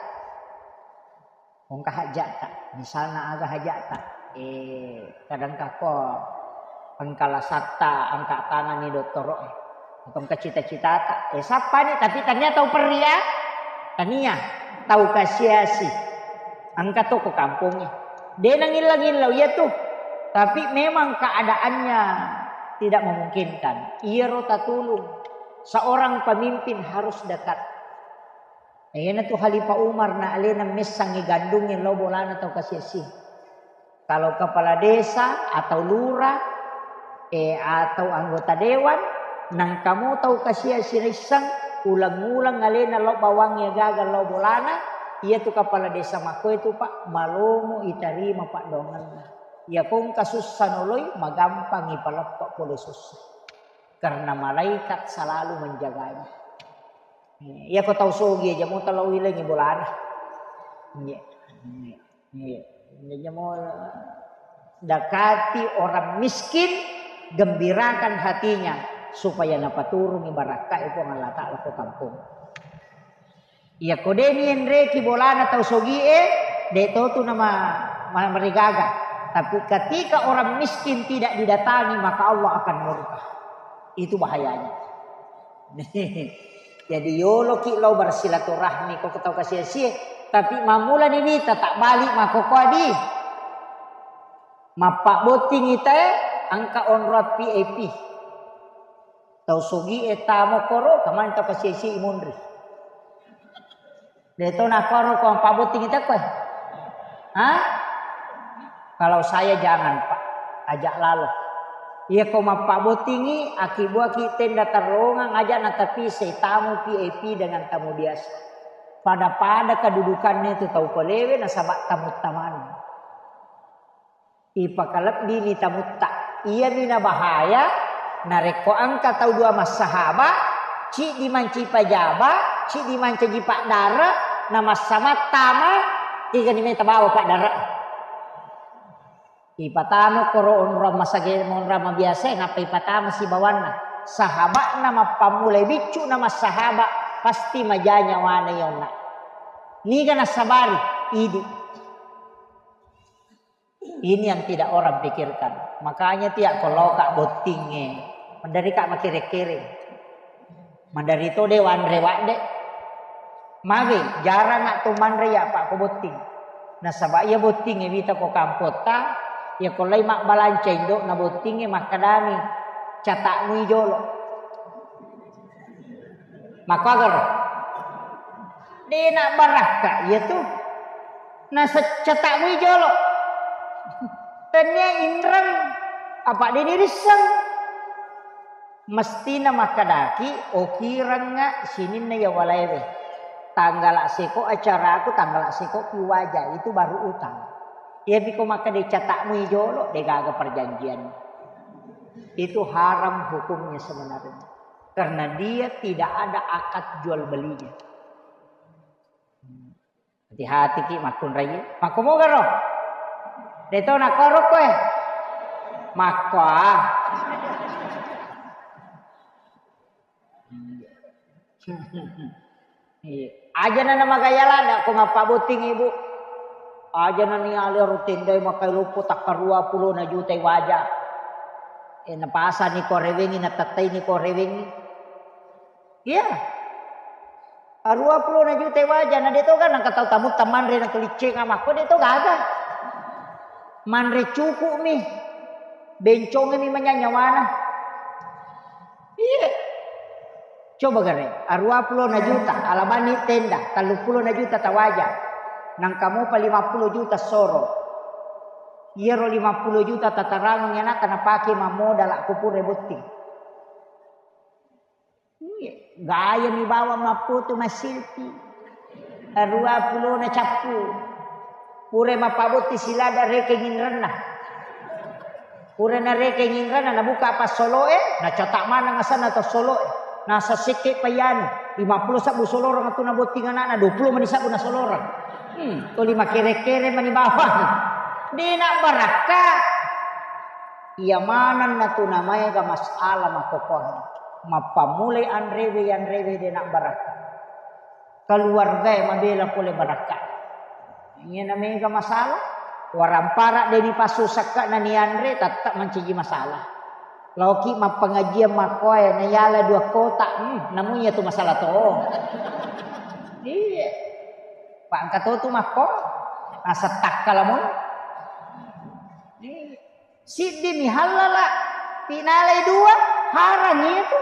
Ko engka haja'ta. Misalna aga haja'ta. Eh, kadang kako engka lasatta, angka tanganni dottoro, eh. Atau engka cita-citata. Eh, sappani, tapi tania tau perria. Tania tau kasiasi. Engka to ko kampongnge. De nangillang-illau iya tu. Tapi memang keadaannya tidak memungkinkan. Iyaro tatulung. Seorang pemimpin harus dekat. Iyana tu Khalifah Umar na alena messangngi gandungnge lao bolana tau kasiasi. Kalau kepala desa atau lurah, eh, atau anggota dewan, nangkamo tau kasiasi risseng, uleng-uleng alena lao bawangnge gaga lao bolana, iya tu kepala desa makkoe tu, Pak, malomo itarima paddoangenna. Iya ko engka sussa noloi, magampang ipaleppe pole sussa. Karena malaikat selalu menjaganya. Iya ko tau sogi aja mo tau lao ilengi bolana. Iya. Iya. Iya. Jadi mo dekati orang miskin, gembirakan hatinya supaya napaturungi barakka e Puang Allah Ta'ala ko kampung. Iya ko de nienreki bolana tau sogie, de totu nama ma- marigaga. Tapi ketika orang miskin tidak didatangi, maka Allah akan murka. Itu bahayanya. Jadi yoloki lao bersilaturahmi ko tau kasiasie, tapi mamulani wita tak balik makoko adi. Mappabbotting itae engka onrong V I P. Tau sogie tamo koro, kamani tau kasiasie imunri. De to nakoro ko mappabbotting ita koe. Hah? Kalau saya jangan, Pak, ajak lalo. Iya ko mappabbottingi, akibuaki tenda terowongan, ajak natapi setamu V I P dengan tamu biasa. Pada-pada kedudukannya itu tau palewe nasaba tamu tamani. Ipakalebbini tamutta. Iyami nabahaya, narekko engka tau dua massahaba, ciddi mancaji pajaba, ciddi mancaji paddare, namassamattama, kegani meta bawa paddare. Ipatama koro onrong masage, onrong mabiasa, nappa ipatama sibawanna. Sahaba'na mappammulai biccu na massahaba, pasti maja nyawana yonna. Niga nassabari, idi. Ini yang tidak orang pikirkan. Makanya tiak ko loka bottingnge. Mandari ka makere-kere. Mandari to de wanre wadde. Magi jarang nak to manre ya Pak ko botting. Nasaba iya bottingnge wita ko kampotta, iya ko lai mabbalanca indo na bottingnge makkedami catakmu jolo. Makkagaro. De na barakka iya tu. Naseccatakmu jolo. Tennia inreng apa de nirisseng. Mestina makkedaki, okirengnga sininna iya walaewe. Tanggala seko acaraku, tanggala seko pi waja, itu baru utang. Iya piko makkeda catakmu jolo, de gaga perjanjian. Itu haram hukumnya sebenarnya. Karena dia tidak ada akad jual belinya. Hati-hati ki makkunrai. Makko mogaro. De to nakoro koe. Makko ah. Iya. Aja na namagaya lada ko mappabotting ibu. Aja na ni ale ro tendai makai loppo takka dua puluh na juta waja. E, napasani ko rewengi, natattaini ko rewengi. Iya. Arua puluh na juta waja, na de to ga nangka tau tamu tamanre na keliccenga makko de to gaga. Manre cukup mi. Bencongeng mi manyanya-nyawana. Iya. Coba gare, arua puluh na juta, alabani tenda, tellu puluh na juta tawaja. Nangka mopa lima puluh juta soro. Iyaro lima puluh juta tatarangang anakta napake mammodala ko pura botting. Iya, gaya mi bawang mappoto massilpi. Arua pulona cappu. Pura mapabotti silada rekeng inrenna. Pura narekeng inrenna, nabuka apa soloe, nacatak maneng asenna to soloe. Nasa sekke payanu, lima puluh sabbu soloreng atu nabotting anakna, dua puluh mani sabbu nasoloreng. Hmm, toli makere-kere mani bawang. Dena barakka. Iya manenna tu namaega masalah makkokkoe. Mappamulai anrewe, anrewe de nabbarakka. Keluargae mabela pole barakka. Iya namega masalah, warampara de nipassu sakka na nianre, tetap mancaji masalah. Laoki mappengajian makkoe, nayala dua kota, hmm, namu iya tu masalah to. Iya. Pak engka to tu makko, nasettakka lamun. Iya. Siddi mi hallala, pinalai dua, harang itu.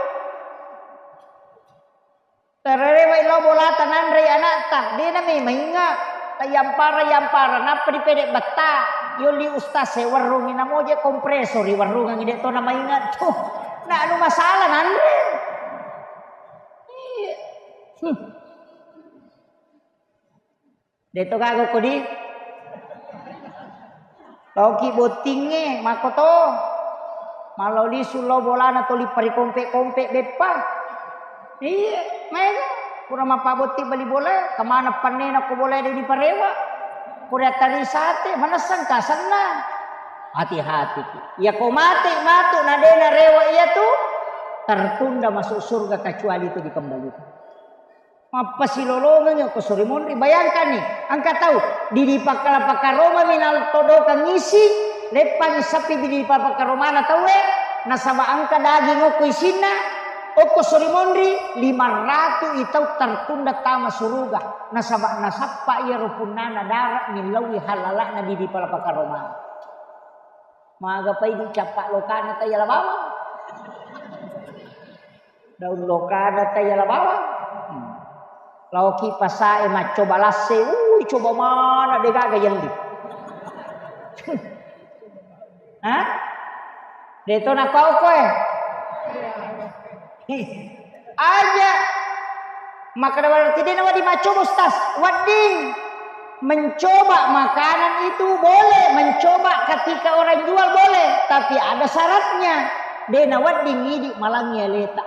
Tarerewai lao bolata nanrei anakta, dena mi mainga. Tayampara-yampara, nappa dipede betta. Yolli ustaz e warrungi namoje kompresor i warrungangi de to namainga. Tuh, na anu masalah nanre. Iya. Hmm. De to gaga kodi. Laoki bottingnge, makko to. Malao lisu lao bolana toli parikompe-kompe beppa. Iya, maega. Pura mappabotting bali bola, kemana pannena ko bola de diparewa. Pura tari sate, manessang kasenna. Hati-hati ki. Iya ko mate matu na de narewa iya tu, tertunda masuk surga kecuali itu dikembalikan. Mappasilolongengngi okko sori monri. Bayangkanni, engka tau didi pakkala-pakkaromami naltodokang isi, leppangi sappi didi pakkala-pakkaromana tauwe, nasaba engka daging okko isinna, okko sori monri, lima ratu i tau tertunda tama suruga, nasaba nasappa iyaro punnana dara millauwi halala'na didi pala pakkaromana. Maga pai dicappa lokana tayala bawang. Daun lokana tayala bawang. Hmm. Laoki pasae maccoba lasse, ui coba mana de gaga yelli. Hah? De to nakau koe. Aja. Makkeda berarti de nawedding maccoba, Ustaz. Wedding. Mencoba makanan itu boleh, mencoba ketika orang jual boleh, tapi ada syaratnya. De nawedding idi malangi aleta.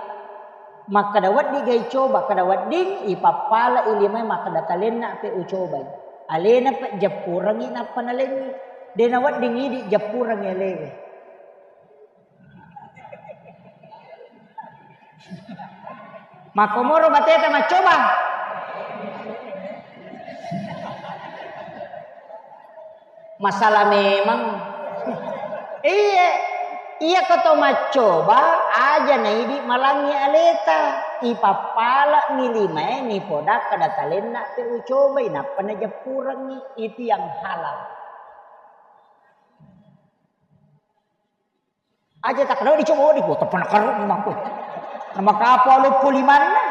Makkeda wedding ga icoba, kada wedding ipappala i limae makkeda talenna pe ucobai. Alena pe jappurengngi nappa nalengngi. De nawedding idi jappurengngi alewe. Makkomoro bateta maccoba. Masalah memang. Iye, iya ko to maccoba, aja naidi malangi aleta. Ipappala mi limae, nipoda kada talenna pe ucobai, nappa najeppurengngi. Itu yang halal. Aja tak kenal dicoba, oh, dicoba, teppa nakaruk ni mako. Nama kapo loppo limanna.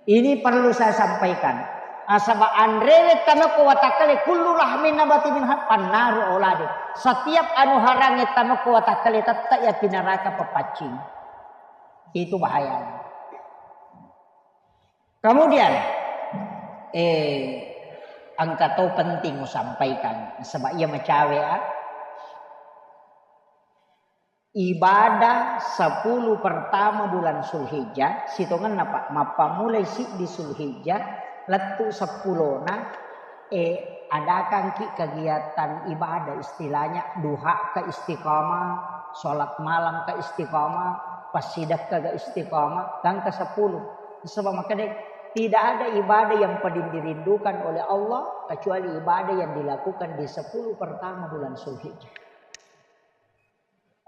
Ini perlu saya sampaikan. Nasaba anrewe tamako watakkale, kullu lahmin nabati min ha-, pannaru aulade. Setiap anu harange tamako watakkale, tette iya pi naraka papaccing. Itu bahayanya. Kemudian, eh, engka to penting usampaikan, nasaba iya macawe, ah. Ibadah sepuluh pertama bulan Zulhijjah, sitongenna, Pak, mappamulai siddi Zulhijjah, lettu seppulona, eh, Adakan ki kegiatan ibadah, istilahnya duha ke istiqamah, sholat malam ke istiqamah, passidekka ke istiqamah, gangka sepuluh. Sebab makanya tidak ada ibadah yang paling dirindukan oleh Allah kecuali ibadah yang dilakukan di sepuluh pertama bulan Zulhijjah.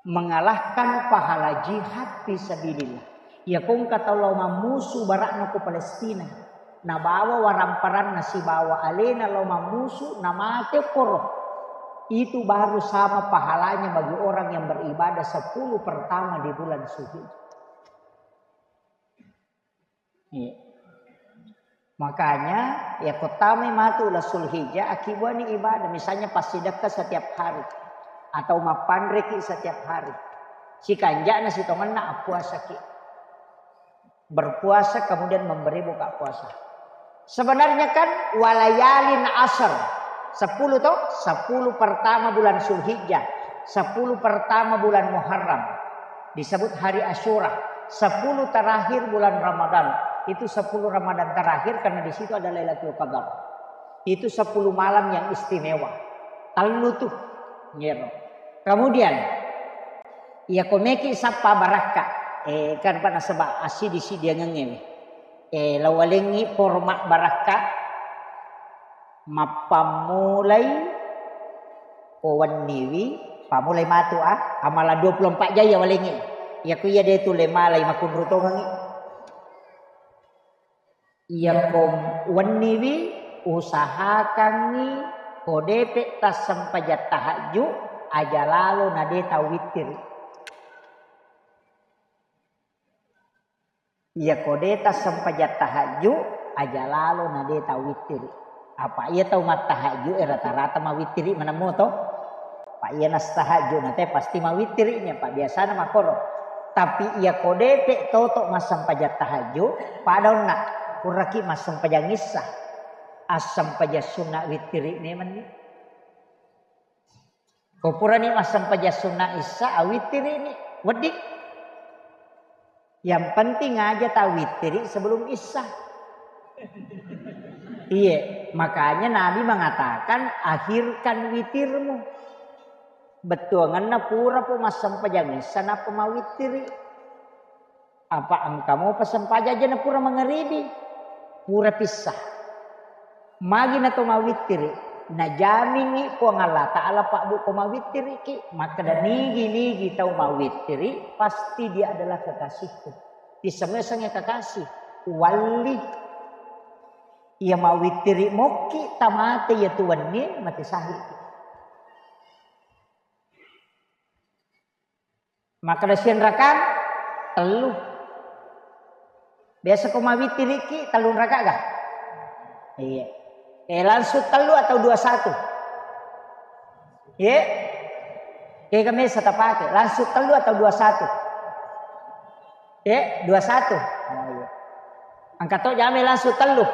Mengalahkan pahala jihad fi sabilillah. Iya ko engka tau lao mammusu bara'na ko Palestina, nabawa waramparanna sibawa alena lao mammusu, namate koro. Itu baru sama pahalanya bagi orang yang beribadah sepuluh pertama di bulan Zulhijjah. Iya. Makanya, ya, ko tamai matu la Zulhijjah, akibbuani ibadah, misalnya passidekka setiap hari atau mappanreki setiap hari. Sikanja'na sitongenna appuasaki. Berpuasa kemudian memberi buka puasa. Sebenarnya kan walayalin asar. Sepuluh toh, sepuluh pertama bulan Zulhijjah, sepuluh pertama bulan Muharram. Disebut hari Asyura, sepuluh terakhir bulan Ramadan. Itu sepuluh Ramadan terakhir karena di situ ada Lailatul Qadar. Itu sepuluh malam yang istimewa. Tellu tuh, ngero. Kemudian, iya ko meki sappa barakka, eh, kan pada sebab asidi-sidiangengnge, eh, lawalengi format barakka, mappammulai ko wenniwi, pammulai matu, ah, amalan dua puluh empat jam iya walengngi. Iya ku iya de tu le malai makunru tongengngi. Iya ko wenniwi, usahakangngi ko depe tassempajang tahajju, aja lalo na de tau wittiri. Iya ko de tassempajang tahajju, aja lalo na de tau wittiri. Apa iya tau mattahajju e rata-rata mawittiri menemmo to. Apa iya nastahajju na te pasti mawittiri ni, apa biasana makoro. Tapi iya ko depe toto massempajang tahajju, pada onna puraki massempajang issa. Assempajang sunna wittiri ni menni. Ko purani massempajang sunna issa, awittiri ni, wedding. Yang penting aja tawittiri sebelum issa. Iya, makanya Nabi mengatakan, "Akhirkan witirmu." Bettuangenna pura po massempajang issa nappa mawittiri. Apa engka mopa sempajang aja na pura mangaribi, pura pissa. Magi na to mawittiri, najamingngi Puang Allah Ta'ala pabbu ko mawittiriki, makkeda nigi-nigi tau mawittiri, pasti dia adalah kekasihku. Disemeseng ya kekasih, wali. Iya mawittiri mokki tamate iya tuwenni mati sahiki. Makkeda siang rakang? Tellu. Biasa ko mawittiriki tellung raka ga? Iya. Eh, langsung tellu atau dua satu? Iya. Kega mesa tapake? Langsung tellu atau dua satu? Eh, dua satu. Oh, iya. Engka to jame langsung tellu.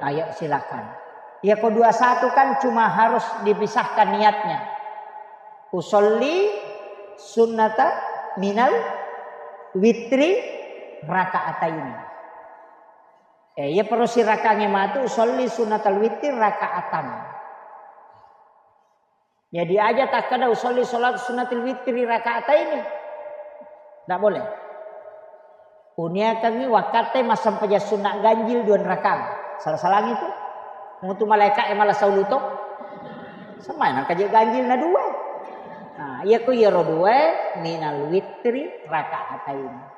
Ayo, silakan. Iya ko dua satu kan cuma harus dipisahkan niatnya. Usolli sunnata minal witri rakaataini. Eh, iya perlu sirakange matu usolli sunnatal witri rakaatan. Jadi aja takkeda usolli sholat sunnatil witri rakaataini. Ndak boleh. Uniakangngi wakkatte massempajang sunna ganjil dua rakang. Salah-salangi tu. Mutu malaika e malah sauluto. Semai nangka je ganjil na dua. Nah, iya ko iyaro dua minal witri rakaataini.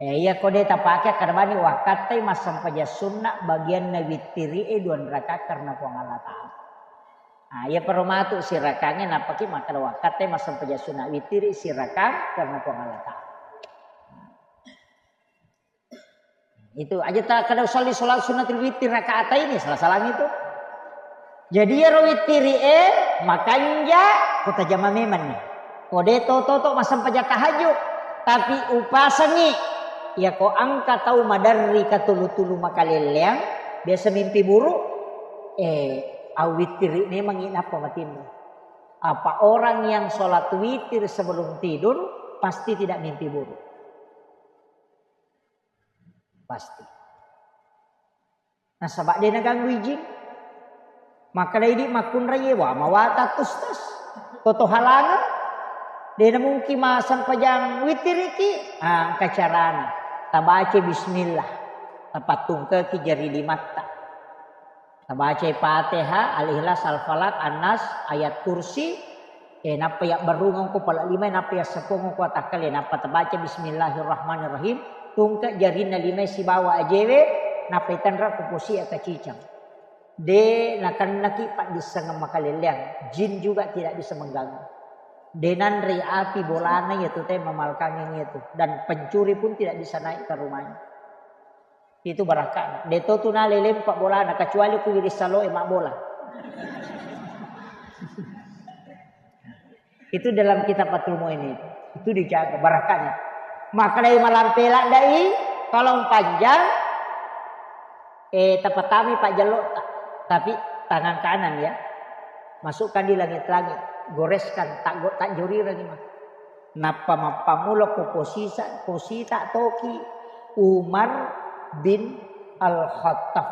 Eh, iya ko de tapake kadabani wakkatte massempajang sunna bagianna witiri e dua raka karena Puang Allah Ta'ala. Nah, iya peromatu sirakangnge nappaki makkeda wakkatte massempajang sunna witiri sirakang karena Puang Allah Ta'ala. Itu aja takkeda usalli sholat sunnatil witri rakaataini, salah-salangi tu. Jadi iyaro witiri e makanja ko tajama memang ni. Ko de to toto massempajang tahajud, tapi upasengi iya ko engka tau maderri katulu-tulu makalelleang, biasa mimpi buruk, eh, awitiri memang i nappa matinro. Apa orang yang sholat witir sebelum tidur pasti tidak mimpi buruk. Pasti. Nasaba de naganggui jing. Makkeda idi makkunraie, wa mawata tustas. Koto halangeng. Dena mungkin massempajang witiriki. Ah, engka carana. Tabaca bismillah. Tapattungkeki jari limatta. Tabacai Fatihah, Al-Ikhlas, Al-Falaq, An-Nas, Ayat Kursi. Eh, nappa yabbarrungeng ko pala lima, nappa yasseppuang ko atakkale, nappa tabaca bismillahirrahmanirrahim, tungke jarinna lima sibawa ajewe, nappa itanra ko posi akacicang. De nakennaki paddissengeng makalelleang, jin juga tidak bisa mengganggu. De nanrei api bolana iyatu te mamalkangeng iyatu, dan pencuri pun tidak bisa naik ke rumahnya. Itu barakana. De to tu nale lempa bolana, kecuali ku wiris saloe mabbola. Itu dalam kitab Fathul Muin itu. Itu dijaga barakahnya. Makkedai malampe laddai, tolong panjang, eh, tapatami pajjellotta. Tapi tangan kanan ya. Masukkan di langit-langit, goreskan, tak tajjorirangi mah. Nappa mappammula ko posisa, posita toki Umar bin Al-Khattab.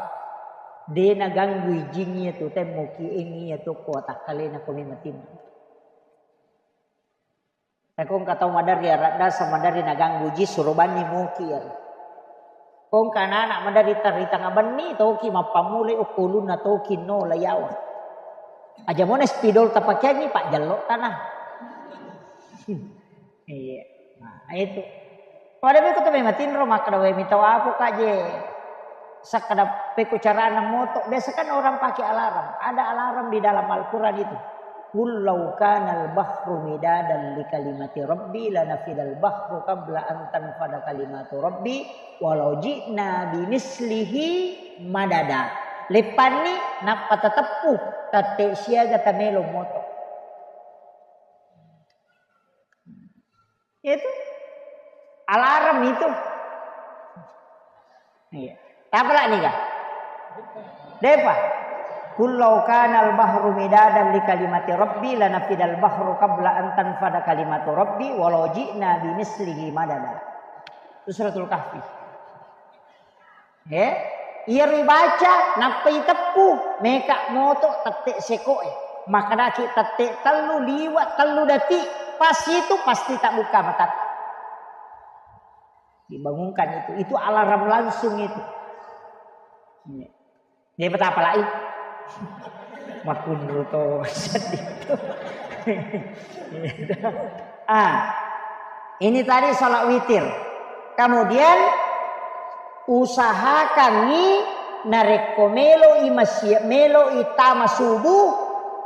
De naganggui jing iyatu temmuki engi iyatu ko watakkalena ko mematinna. Takko engka tau maderri aradda, sa maderri naganggu ji, suro banni moki iyaro. Ko engka anak-anak maderri tarritanga benni, toki mappammulai okko ulunna toki no layawa. Aja mone spidol tapakeangi, pajjello tanah. Iya. Nah, itu. Pada beko tu memang tinro makkeda, "Weh, mita wapo kaje." Sakkeda peko carana moto. Biasa kan orang pakai alarm. Ada alarm di dalam Al-Quran itu. "Qul law kanal bahru midadan li kalimati rabbi lanafidal bahru qabla an tanfada kalimatu rabbi walau ji'na bimislihi madada." Leppanni nappa tateppu, tette siaga tamelo moto. Itu alarm itu. Iya. Tapalak nika? Depa. "Qul law kanal bahru midadan li kalimati rabbi lanafidal bahru qabla an tanfada kalimatu rabbi walau ji'na bimislihi madada." Itu Suratul Kahfi. Eh, iyaro ibaca, nappa iteppu, meka moto tette sekoe. Makkedaki tette tellu liwa tellu detik, pas itu pasti tabbuka matatta. Dibangunkan itu, itu alarm langsung itu. Iya. Dia betapa lagi? Makunru to sedih to. Ah, ini tadi salat witir. Kemudian usahakangi narekko meloi masia-, meloi tama subuh,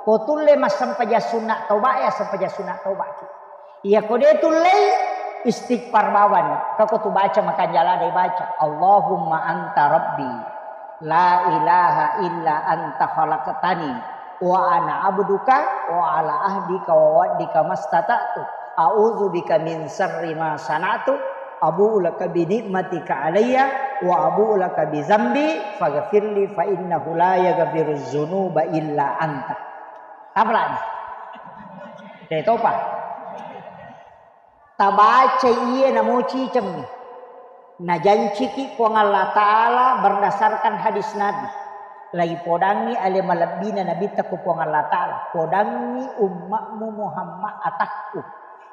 ko tulle massempajang sunna toba ya, sempajang sunna toba ki. Iyako de tullei, istighfar bawang. Kako tu baca makanja lada ibaca, "Allahumma anta rabbi, la ilaha illa anta khalaqtani, wa ana abduka, wa ala ahdika wa wa'dika mastata'tu, a'udzu bika min syarri ma sana'tu, abu'u laka bi ni'matika alayya, wa abu'u laka bi dzambi, faghfirli fa innahu la yaghfiru dzunuba illa anta." Apa lagi? Detopa. Tabacai iye namo cicemmi. Najanciki Puang Allah Ta'ala berdasarkan hadis Nabi. Laipodangngi ale malebbina Nabitta ko Puang Allah Ta'ala. Podangngi ummatmu Muhammad atakku.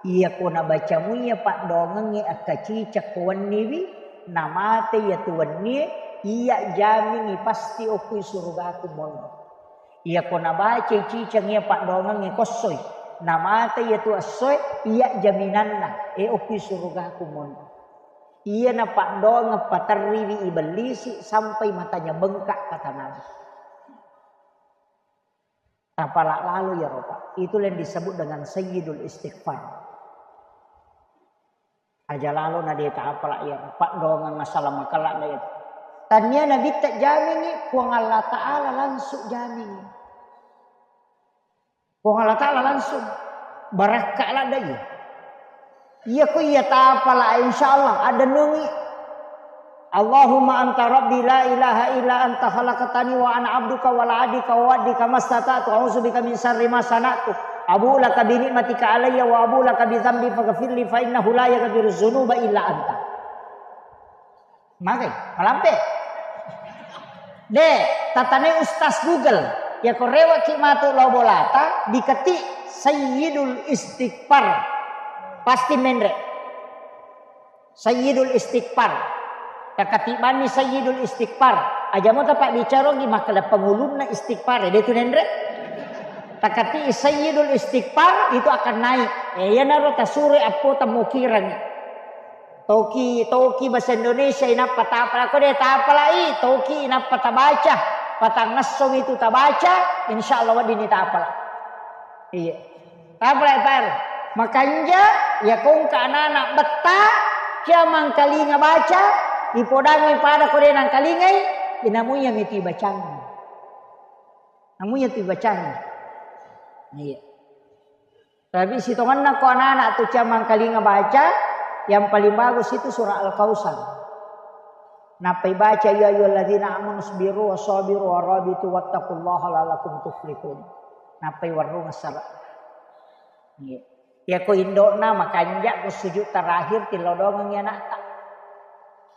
Iyako nabacamu iya paddoangengnge akkaciceng ko wenniwi, namate iyatu wennie, iya jamingi pasti okkui surugaku monro. Iyako nabacai ciceng iya paddoangengnge ko essoi, namate iyatu essoe, iya jaminanna, e, okkui surugaku monro. Iyana paddoangeng paterriwi ibellisi sampai matanya bengkak, kata Nabi. Tapala lalo iyaro, Pak. Itulah yang disebut dengan sayyidul istighfar. Aja lalo na de tapala iya, paddoangeng asala makala na iya. Tania Nabitta jamingi, Puang Allah Ta'ala langsung jamingi. Puang Allah Ta'ala langsung barakka ladda iya. Iya ko iya tapala, insya Allah ada nungi. Allahumma anta rabbi la ilaha illa anta khalaqtani wa ana abduka wa la adika wa waddika mastata'tu a'udzu bika min syarri ma sana'tu abu'u laka bi ni'matika alayya wa abu'u laka bi dzambi faghfirli fa innahu la yaghfiru dzunuba illa anta. Magai, malampe. De, tatanai Ustaz Google. Yako reweki matu lao bolata, diketi Sayyidul Istighfar. Pasti menre. Sayyidul Istighfar. Takatibanni Sayyidul Istighfar. Aja mo tapabbicara ogi makkeda pengulunna istighfar, ya, de tu nenre. Takati Sayyidul Istighfar itu akan naik. Eh, iyanaro tasure appo tammokireng. Toki, toki bahasa Indonesia inappa tapala, ko de tapalai, toki inappa tabaca, patangngesso itu tabaca, insya Allah weddini tapala. Iya. Tapala, Pak. Makanja, ya kongka anak-anak betta, cia mangkalinga baca, ipodangi pada ko de nangkalingai, inamuya miti bacangi. Namuya tu bacangi. Iya. Tapi sitongenna ko anak-anak tu cia mangkalinga baca, yang paling bagus itu surah Al-Kausar. Nappai baca, "Ya ayyuhalladzina amanu isbiru wasabiru warabitu wattaqullaha la'allakum tuflihun." Nappai warrung assara. Iya. Yako indokna makanja ko sujud terakhir tilodongengi anakta.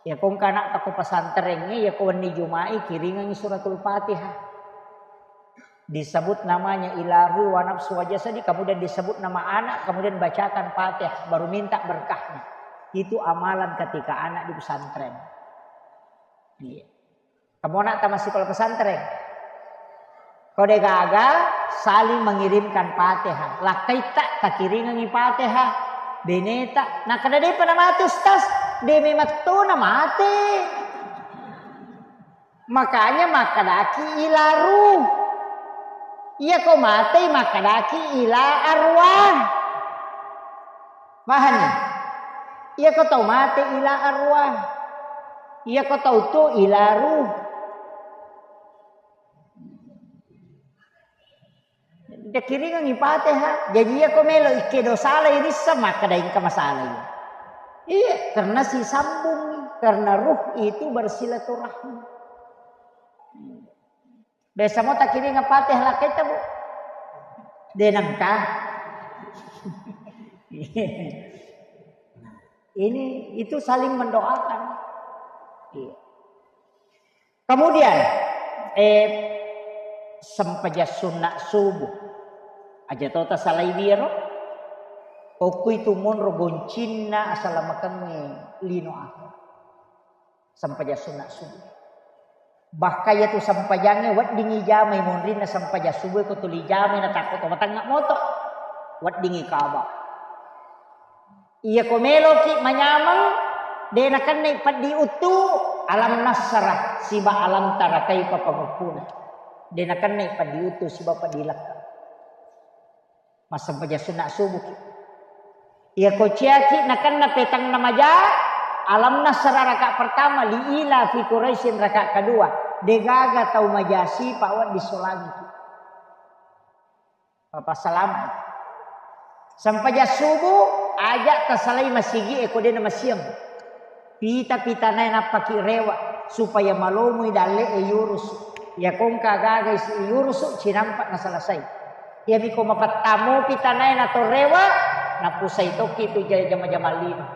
Yako engka anakta ko pesantrengnge, yako wenni Juma'i kiringengi suratul Fatihah. Disebut namanya ila ruhi wa nafsi wa jasadi, kemudian disebut nama anak, kemudian bacakan Fatihah, baru minta berkahnya. Itu amalan ketika anak di pesantren. Iya. Kamu anak tamat sekolah pesantren. Kau de gaga saling mengirimkan Fatihah. Lakkaitta takiringengi Fatihah. Beneta, nakada depa namate Ustaz, de mematto namate. Makanya makkadaki ila ruh. Iya ko matei makkadaki ila arwah. Pahami? Iya ko tau mate ila arwah. Iya ko tau tuo ila ruh. Dikiringengi Fatihah. Jadi iya ko melo ikkedo salai rissa makkeda engka masalai. Iya, karena sisambung, karena ruh itu bersilaturahmi. Biasa mo takiringa Fatihah lakkaitta, Bu? De nengka. Ini, itu saling mendoakan. Iya. Kemudian, eh, sempajang sunna subuh. Aja to tasalai wiro. Okku itu monro goncinna asalamakeng lino aku. Sempajang sunna subuh. Bahkan iyatu sempajangnge weddingngi jamai monrinna sempajang subuh ko tuli jamai natakko to matengnga moto. Weddingngi kaba. Iya ko meloki manyameng, de nakennai peddi uttu alam nasrah siba alam tara kaifa panguppuna. De nakennai peddi uttu siba peddi lekka. Massempajang sunna subuhki. Iya ko ciaki nakenna petanna maja, alam nasrah raka pertama, li ila fi Quraisyin raka kedua. Degaga tau maja sipa wedding solangiki. Papassalama. Sempajang subuh, aja tasalai masigi e ko dena masiang. Pita-pitanae nappaki rewa, supaya malomoi dalle'e yurusu. Iya ko engka gaga isi yurusu, cinampa nasalasai. Iyami ko mapettamopi tanae nato rewa, napusai tokki tu ja-, jama-jama lino.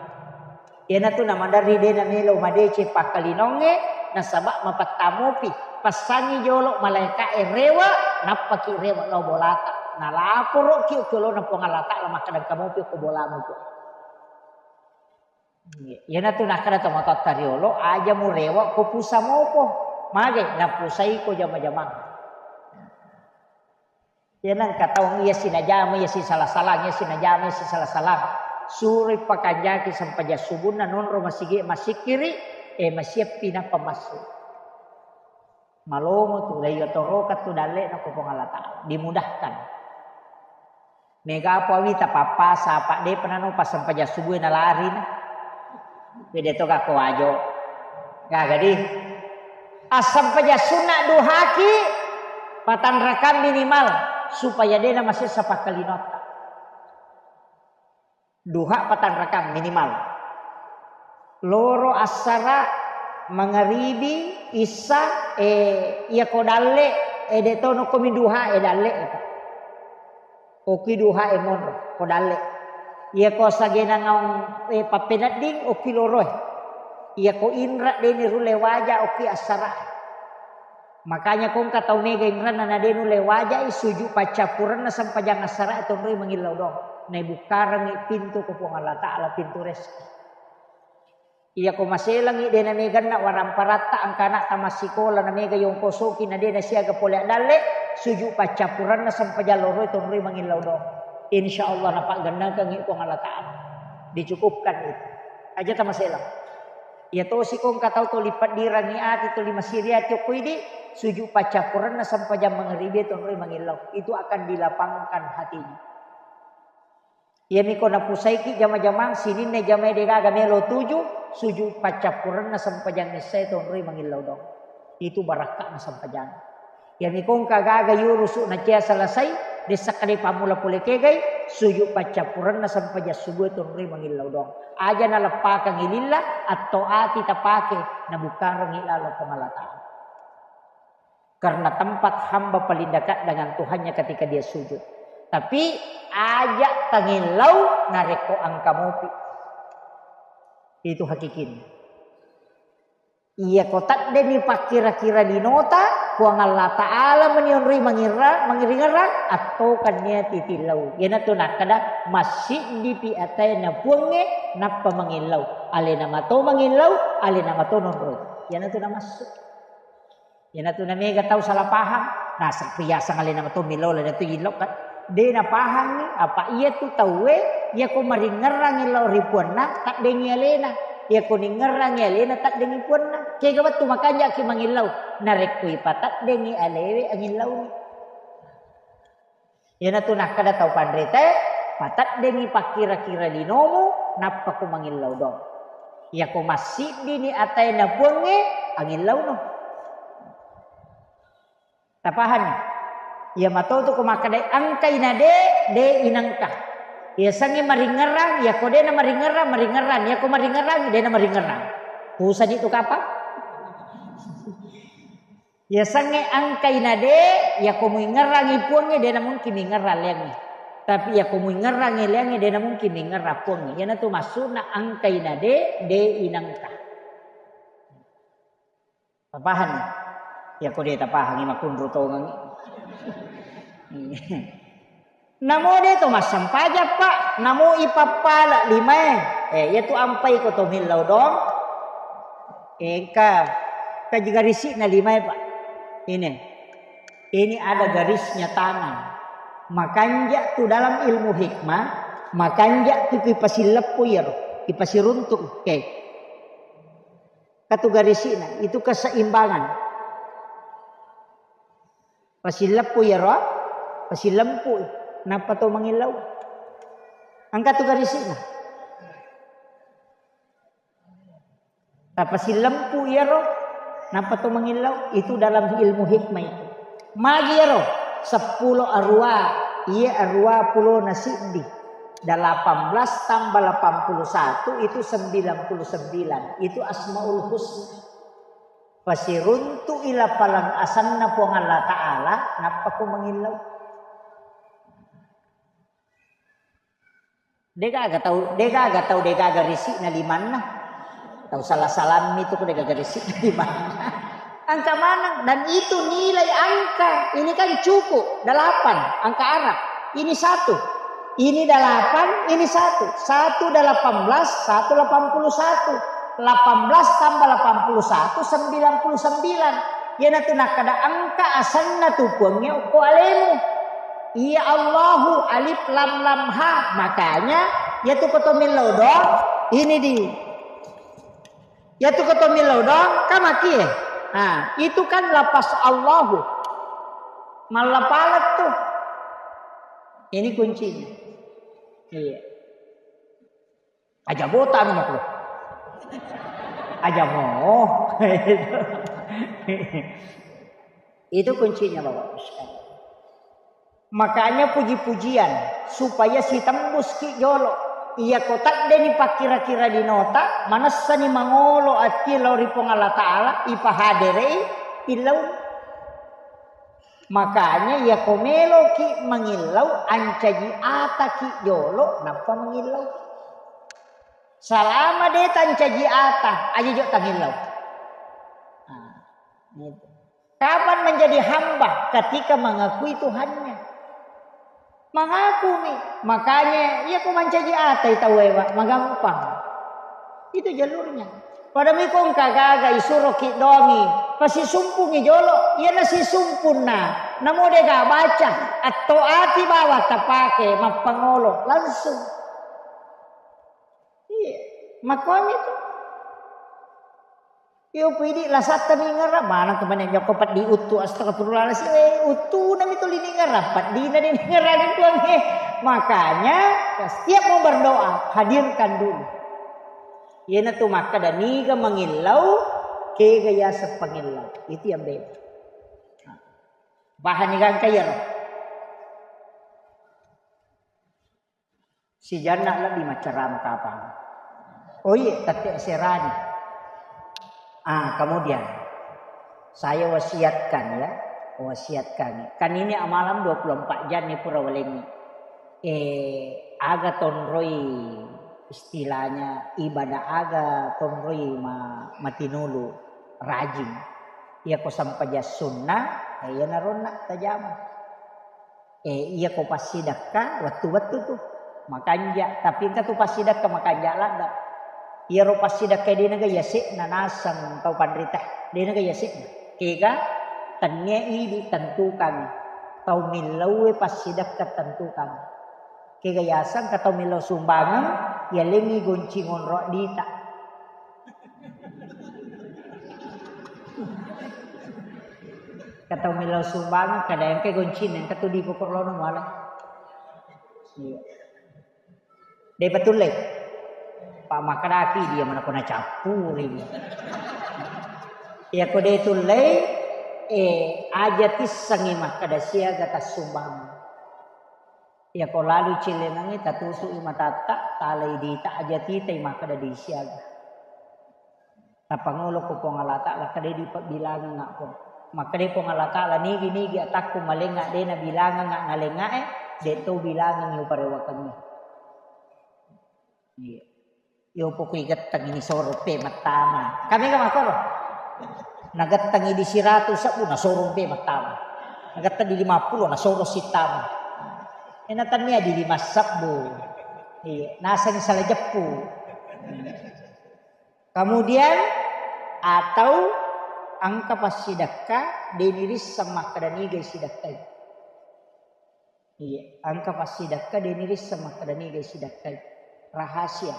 Iyanatu namaderri de namelo madeceng pakkalinongnge, nasaba mapettamopi. Passangi jolo malaeka'e rewa, nappaki rewa lao bolata. Nalaporoki okki olona Puang Allah Ta'ala makkeda engka mopi okko bolamu, Puang. Iyanatu nakkeda tomatoatta riolo, aja murewa ko pusa mopo. Mage, napusaiko jama-jamang. Iya nengka taung iya sinajama, iya sisala-salang, iya sinajama, iya sisala-salang. Suroi pakanjaki sempajang subunna, nonro masigi, masikkiri, eh, masiappi nappa massu. Malomo tu, daiya toroka tu dalle'na ko Puang Allah Ta'ala. Dimudahkan. Mega apa wita pappasa, apa depa nano pas sempajang subuh na lari na. Bede to gakko wajo. Gaga di. Assempajang sunna duhaki patanrakang minimal supaya dena masessa pakkalinotta. Duha patanrakang minimal. Loro assara, mangaribi, issa, eh, iya ko dalle, eh, de tono komi duha, eh, dalle, eh, Pak. Okki duha e monro, ko dalle. Iya ko sagena ngaung, eh, pappenedding, okki loroe. Iya ko inra deni rulle waja, okki assara. Makanya kongka tau mega inranna na de nulle wajai sujud paccappurenna sempajang assara tonroi mangillau doang. Naibukkarengngi pintu ko Puang Allah Ta'ala, pintu rezeki. Iyako maselangngi de nameganna waramparatta, angka ana'ta massikola namega yongkosoki na de nasiaga pole addalle, sujud paccappurenna sempajang loroi tonroi mangillau doang. Insya Allah napaggennakengngi Puang Allah Ta'ala. Dicukupkan itu. Aja tamaselang. Iya tosi ko engka tau toli peddirangngi ati, toli masiri ati okko idi, sujud paccappurenna sempajang mangribi tonroi mangillau. Itu akan dilapangkan hatinya. Iyami ko napusaiki jama-jamang, sininna jamae degaga melo tuju, sujud paccappurenna sempajang issae tonroi mangillau doang. Itu barakka'na sempajang. Iyami ko engka gaga yurusu nacia selesai, dessakka de pammula pole kegai, sujud paccappurenna sempajang subue tonroi mangillau doang. Aja naleppakengngi lilla, atto ati tapake, nabukkarengngi laleng Puang Allah Ta'ala. Karena tempat hamba paling dekat dengan Tuhannya ketika dia sujud. Tapi aja tangillau narekko engka mopi. Itu hakikinna. Iyako teddeni pakkira-kira linota, Puang Allah Ta'ala meni onroi mangirra-, mangiringerrang, attokannia titillau. Iyanatu nakkeda, massiddipi ataena Puangnge, nappa mangillau. Alena mato mangillau, alena mato nonroi. Iyanatu namassu. Iyanatu namega tau salah paham. Nah, riaseng alena mato millau, alena tu illau kan. De napahangngi, apa iyatu tauwe, iyako maringerrangngi lao ri puanna, taddengngi alena. Iyako ningerrangngi alena, taddengngi puanna. Kega wettu makanjaki mangillau. Narekko ipataddengngi alewe, angillauwi. Iyanatu nakkeda tau panritae, pateddengngi pakkira-kira linomu, nappa ko mangillau doang. Iyako massiddini ataena Puangnge, angillauno. Tapahanni? Iya matotu ko makkedai engkai na de, de inengka. Iyasengnge maringerrang, iyako de na maringerrang, maringerrang. Iyako maringerrang, de na maringerrang. Pusani tu kapang? Yasengnge engkai na de, yako muingerrangi Puangnge, de na mungkin mingerrang leangnge. Tapi yako muingerrangi leangnge, de na mungkin mingerrang Puangnge. Iyanatu maksudna engkai na de, de inengka. Papahanni? Yako de tapahangi, makunru tongengi. Namo de to massempajang, Pak, namo ipappala limae. Eh, iyatu ampai ko to millau doang. Eh, engka, engka garisi'na limae, Pak. Ini. Ini ada garisnya tangan. Makanja tu dalam ilmu hikmah, makanja tu ipasilleppu iyaro, ipasiruntu. Oke. Katu garisi'na, itu keseimbangan. Pasileppu iyaro, pasilempu, nappa to mangillau. Engka tu garisi'na. Tapasilempu iyaro, nappa to mangillau. Itu dalam ilmu hikmah itu. Magi iyaro, seppulo arwa, iya arwa pulona siddi. Delapan belas tambah delapan puluh satu itu sembilan puluh sembilan. Itu Asmaul Husna. Pasiruntu'i lapaleng asenna Puang Allah Ta'ala, nappa ko mangillau. Degaga tau, degaga tau, degaga risi'na limanna. Tau salah-salammi tu ko degaga risi'na limanna. Angka maneng, dan itu nilai angka. Ini kan cukup, delapan, angka Arab. Ini satu. Ini delapan, ini satu. Satu delapan belas, satu delapan puluh satu. Delapan belas tambah delapan puluh satu, sembilan puluh sembilan. Iyanatu nakkeda engka asenna tu Puangnge okko alemu. Iya Allahu, alif lam lam ha. Makanya, iyatu ko to millau doang, ini di. Iyatu ko to millau doang, kan maki, eh. Nah, itu kan lapas Allahu. Mallapaleng tu. Ini kuncinya. Iya. Aja bota anu makku. Aja mo. Itu kuncinya, Bapak Ibu sekalian. Makanya puji-pujian supaya sitembus ki jolo. Iyako teddeni pakkira-kira linota, manessani mangolo ati lao ri Puang Allah Ta'ala, ipahaderei, illau. Makanya iyako meloki mangillau, ancaji ataki jolo, nappa mangillau. Salama de tancaji ata, aja jo tangillau. Nah, gitu. Kapan menjadi hamba? Ketika mengakui Tuhannya. Mengakumi. Makanya, iya ko mancaji atai tauwe, Pak, magampang. Itu jalurnya. Pada miko engka gaga isuroki doangi, pasisumpungi jolo, iyana sisumpunna, namo dega baca, atto ati bawang tapake, mappangolo, langsung. Iya, makkuami tu. Iyo pidi lasatta mingerang, maneng tu mane nyokko peddi uttu, astagfirullahaladzim, eh, uttunami tuli ningerang, peddina diningerang tuangnge. Makanya, setiap mau berdoa, hadirkan dulu. Iyanatu makkeda niga mangillau, kega yaseng pangillau. Itu yang beda. Pahani gangka iyaro? Sijanna lebbi maccarama kapang. Oh iya, tette serani. Ah, kemudian saya wasiatkan ya, wasiatkan. Kan ini amalam dua puluh empat jam nih pura walengi. Eh, aga tonroi istilahnya ibadah aga tonroi ma-, matinulu rajin. Iya ko sampajang sunna, eh, iya naronna tajama. Eh, iya ko passidekka, wettu-wettu tu. Makanja, tapi engka tu passidekka makanja ladde. Iyaro passidekka denaga yase'na naseng tau panrita. Denaga yase'na. Kega, tennia idi tentukan. Tau millaue passidekka tentukan. Kega yaseng ka tau millau sumbangeng, yalengngi gonci ngonro dita. Katau millau sumbangeng, kada engka goncina, engka tu di pokok lono muala. Iya. De patulle. Pak makadaki dia mana kona cappuri. Iya ko de tulle, eh, aja tissengi makkada siaga tassumbangeng. Iya ko lalu cilengengnge tatusu'i matatta, talai dita aja titai makkada di siaga. Tapangolo ko Puang Allah Ta'ala, kedai dipabbilangengnga ko. Makkeda Puang Allah Ta'ala, nigi-nigi atakku malengnga de nabilangengnga nalengngae, de to bilangengngi uparewakengngi. Iya. Yo pokoi getteng ini soro pe mattama. Kami ga makoro. Nagetteng di siratu sebbu nasoro pe mattama. Nagetteng di lima puluh nasoro sittama. Ena tania di lima sebbu. Iya, naseng salah jeppu. Kemudian, atau engka passidekka, de nirisseng makkeda nigai sidekkai. Iya, engka passidekka, de nirisseng makkeda nigai sidekkai. Rahasia.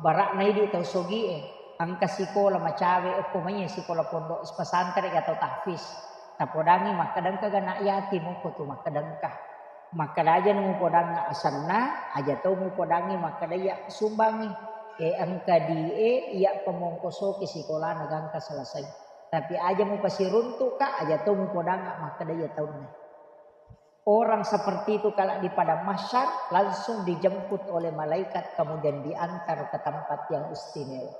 Bara'na idi tau sogie, engka sikola macawe, okko maiye sikola pondok pesantren atau tahfiz. Tapodangi makkeda engka ga anak yatim, okko tu makkeda engka. Makkeda aja mupodangnga asenna, aja to mupodangngi makkeda iya sumbangngi. E, engka die iya pamongkosoki sikolana gangka selesai. Tapi aja mupasiruntuka, aja to mupodangnga makkeda iya taunna. Orang seperti itu kalau di padang mahsyar langsung dijemput oleh malaikat kemudian diantar ke tempat yang istimewa.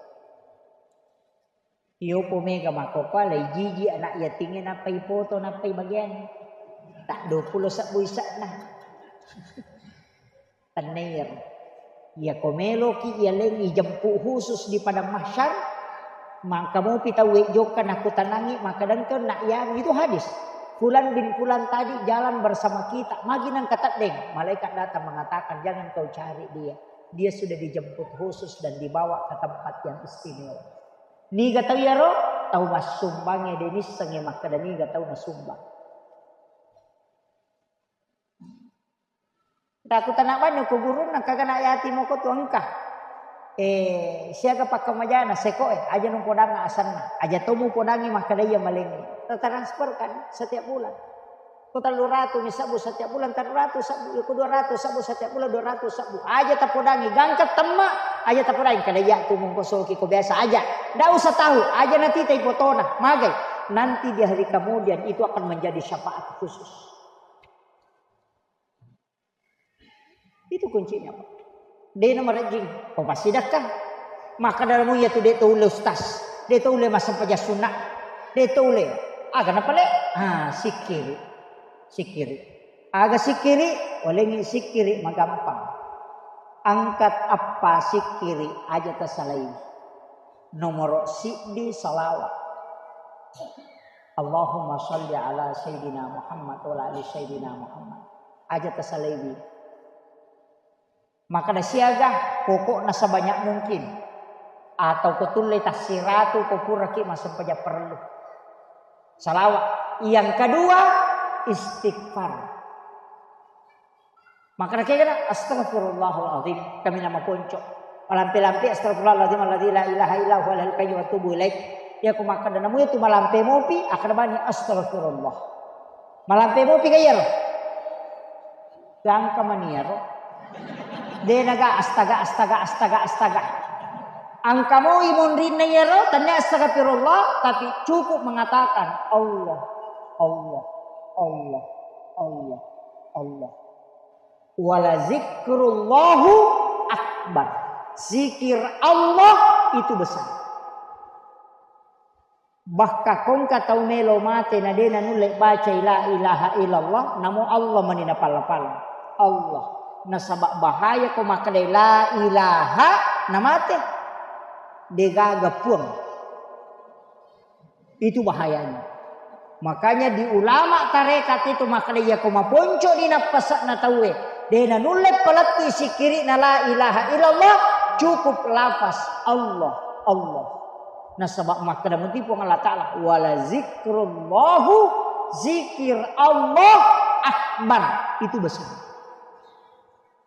Iyopo mega makkokkoe, lai jiji anak yatingnge nappai poto, nappai bagian. Tak dua puluh sebbu ise'na. Tenneiro. Iya ko meloki iya leng ijemput khusus di padang mahsyar, maka mopi tauwe jokka nakutanangi, maka dengke nak yanu itu hadis. Fulan bin Fulan tadi jalan bersama kita, magi nang kateddeng, malaikat datang mengatakan, "Jangan kau cari dia. Dia sudah dijemput khusus dan dibawa ke tempat yang istimewa." Niga tau iyaro? Tau massumbangnge, de nissengnge makkeda niga tau nasumbang. Takutana banyu ko gurunna, kagana yati moko tu engka. Eh, siaga pakkamajana sekoe, aja nupodangnga asenna. Aja to mupodangngi makkeda iya malengngi. Transfer kan setiap bulan. Ko tellu ratu mi sebbu setiap bulan, tellu ratu sebbu, ko dua ratu sebbu setiap bulan, dua ratu sebbu. Aja tapodangi, gangka temma, aja tapodangi, kada iya tu mungkosoki ko biasa aja. Ndak usah tahu, aja nanti tai potona, magai. Nanti di hari kemudian itu akan menjadi syafaat khusus. Itu kuncinya, Pak. De na marejjing, ko passidekka. Maka dalam iya tu de to ulle ustaz, de to ulle massempajang sunna, de to ulle. Aga napale? Ah, sikkiri. Sikkiri. Aga sikkiri? Walengngi sikkiri magampang. Angkat appa sikkiri aja tasalai. Nomoro siddi salawat. Allahumma shalli ala Sayyidina Muhammad wa ala ali Sayyidina Muhammad. Aja tasalaiwi. Makkeda siaga, pokokna sebanyak mungkin. Atau ko tulle tassiratu ko puraki massempajang parellu. Salawat. Yang kedua, istighfar. Makkeda kegana, "Astaghfirullahal azim." Kaminang maponco. Malampe-lampe, "Astaghfirullahal azim alladzi la ilaha illa huwal hayyul qayyum wa atubu ilaih." Iya ko makkeda namu itu malampe mopi, akkeda bani, "Astaghfirullah." Malampe mopi ga iyaro? Gangka mani iyaro. De naga astaga, astaga, astaga, astaga. Angka moi munrinna iyaro, tannia astagfirullah, tapi cukup mengatakan, "Allah, Allah, Allah, Allah, Allah." Wala zikrullahu akbar. Zikir Allah itu besar. Bahkan ko engka tau melo mate na de nanulle bacai la ilaha illallah, namo Allah mani napalla-palla. Allah. Nasaba bahaya ko makkeda la ilaha namate. Degaga puang. Itu bahayanya. Makanya di ulama tarekat itu makkeda, iya ko maponco di nappase'na tauwe, de nanulle palettui sikkiri'na la ilaha illallah, cukup lafaz Allah, Allah. Nasaba makkeda muti Puang Allah Ta'ala, "Wala zikrullahu, zikir Allah akbar." Itu besar.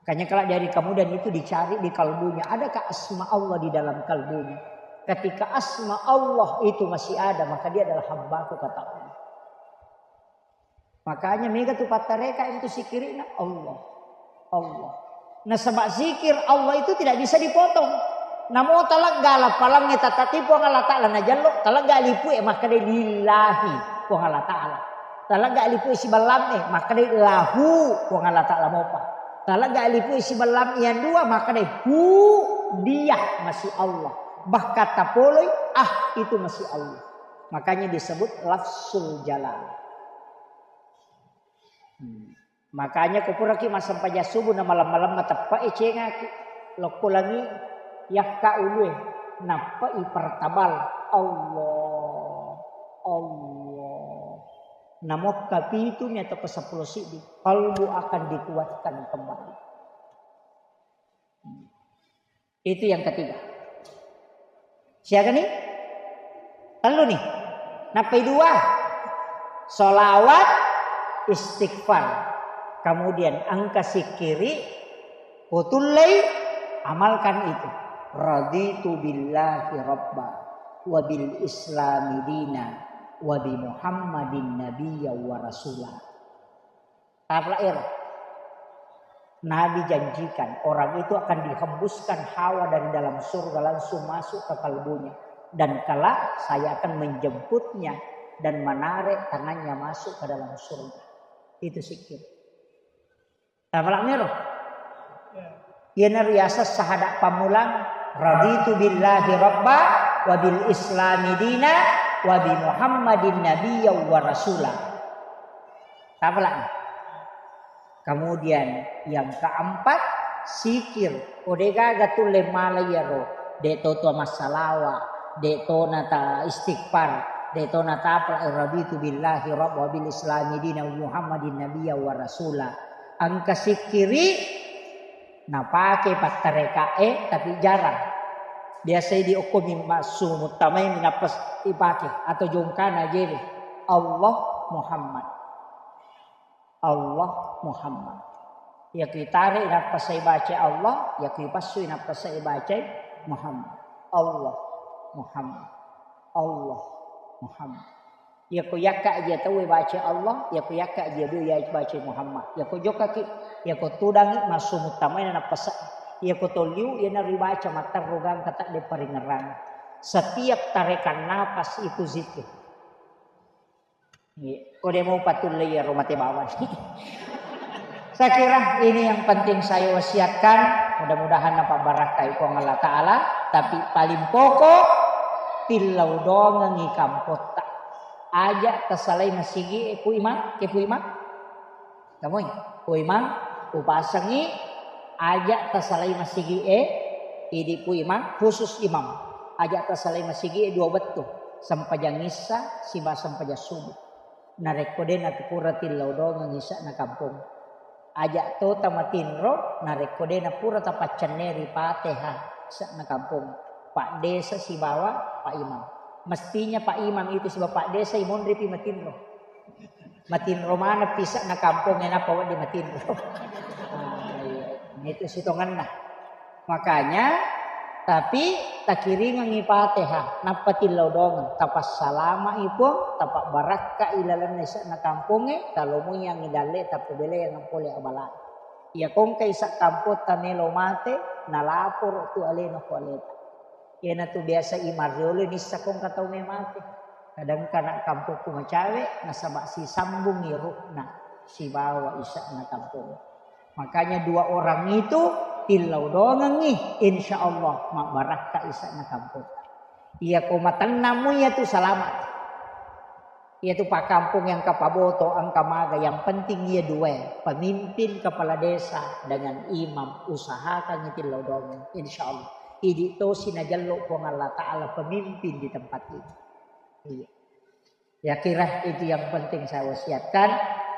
Makanya kalau dari kemudian itu dicari di kalbunya, adakah asma Allah di dalam kalbunya? Ketika asma Allah itu masih ada, maka dia adalah hambaku, kata Allah. Makanya mega tu pattareka itu sikkiri'na Allah. Allah. Nasaba zikir Allah itu tidak bisa dipotong. Namo talegga lapalangnge tatatipu Puang Allah Ta'ala najallo, talegga lipue makkeda lillahi Puang Allah Ta'ala. Talegga lipue siballamme makkeda lahu Puang Allah Ta'ala mopa. Talegga lipue siballam yang dua makkeda hu dia masih Allah. Bahkan tapoloi ah itu masih Allah. Makanya disebut lafzul jalal. Hmm. Makanya ko puraki massempajang subuh na malam-malam mateppe'i cengaki, lokko langi, yakka ulue, nappai pertabal. Allah, Allah. Namokka pitu mi atau ke sepuluh siddi, kalbu akan dikuatkan kembali. Itu yang ketiga. Siaga nih? Tellu nih. Nappai dua. Salawat, istighfar. Kemudian engka sikkiri, potullei, amalkan itu. Raditu billahi rabba, wa bil islami dina, wa bi Muhammadin nabiyya wa rasula. Tapalak ero. Nabi janjikan orang itu akan dihembuskan hawa dari dalam surga langsung masuk ke kalbunya. Dan kelak saya akan menjemputnya dan menarik tangannya masuk ke dalam surga. Itu zikir. Tapalak mero. Iyana riaseng sahada pammulang, "Raditu billahi rabba, wa bil islami dina, wa bi Muhammadin nabiyya wa rasula." Tapalak. Kemudian yang keempat, zikir. Ko degaga tulle mala iyaro, de to tua massalawa, de to nata istighfar, de to natapalak, "Raditu billahi rabba, wa bil islami dina, wa bi Muhammadin nabiyya wa rasula." Engka sikkiri napake pattarekae, tapi jarang. Biasai diokkomi massu muttamai minappa ipake atau jongkana jewe. Allah Muhammad. Allah Muhammad. Yaku itare inappa sai baca Allah, yaku ipassu inappa sai baca Muhammad. Allah Muhammad. Allah Muhammad. Yako yakka aja tauwe baca Allah, yako yakka aja doi ya baca Muhammad. Yako jokkaki, yako tudangi massu muttamaina nappasa. Yako tolliu yana ribaca mattarrugang kata de paringerang. Setiap tarekan napas itu zikir. Iya. Ko de mau patulle ya rumah te bawang. Saya kira ini yang penting saya wasiatkan. Mudah-mudahan napabarakai Puang Allah Ta'ala. Tapi paling pokok, tillau dongengi kampotta. Aja tasalai masigi, eh, Pu Imang, ke Pu Imang? Tamoi, Pu Imang, upasengi, aja tasalai masigi, eh, idi Pu Imang, khusus imam. Aja tasalai masigi, eh, dua bettu. Sempajang issa siba sempajang subuh. Narekko de' napura tillau dongeng isa'na kampong. Aja' to tamatinro, narekko de' napura tapaccenneri Fatihah isa'na kampong. Pak Desa sibawa Pak Imam. Mestinya Pak Imam itu sibawa Pak Desa imonripi matinro. Matinro maneng pisa'na kampong, enappa wedding matinro. Ah, iya. Itu sitongenna. Makanya, tapi takiringengngi Fatihah, nappa tillau dongeng, tapassalama'i Puang, tapabbarakka'i lalenna isa'na kampongnge, talomoiyangngi dalle, tappabelaiang pole abala. Iya kongka isa' kampotta melo mate, nalaporo tu alena ko aleta. Iyanatu biasa imang riolo nissa kongka tau me mate. Kadang kana kampokku macawe, nasaba sisambungi ruhna sibawa isa'na kampong. Makanya dua orang itu tillau dongengngi, insya Allah mabbarakka isa'na kampong. Iya ko matennammu iyatu selamat. Iyatu pakkampong yang kapaboto, engka maga, yang penting iya dua, pemimpin kepala desa dengan imam, usahakan tillau dongeng, insya Allah. Idi tosi najello Puang Allah Ta'ala pemimpin di tempat ini. Iya. Ya kira itu yang penting saya wasiatkan.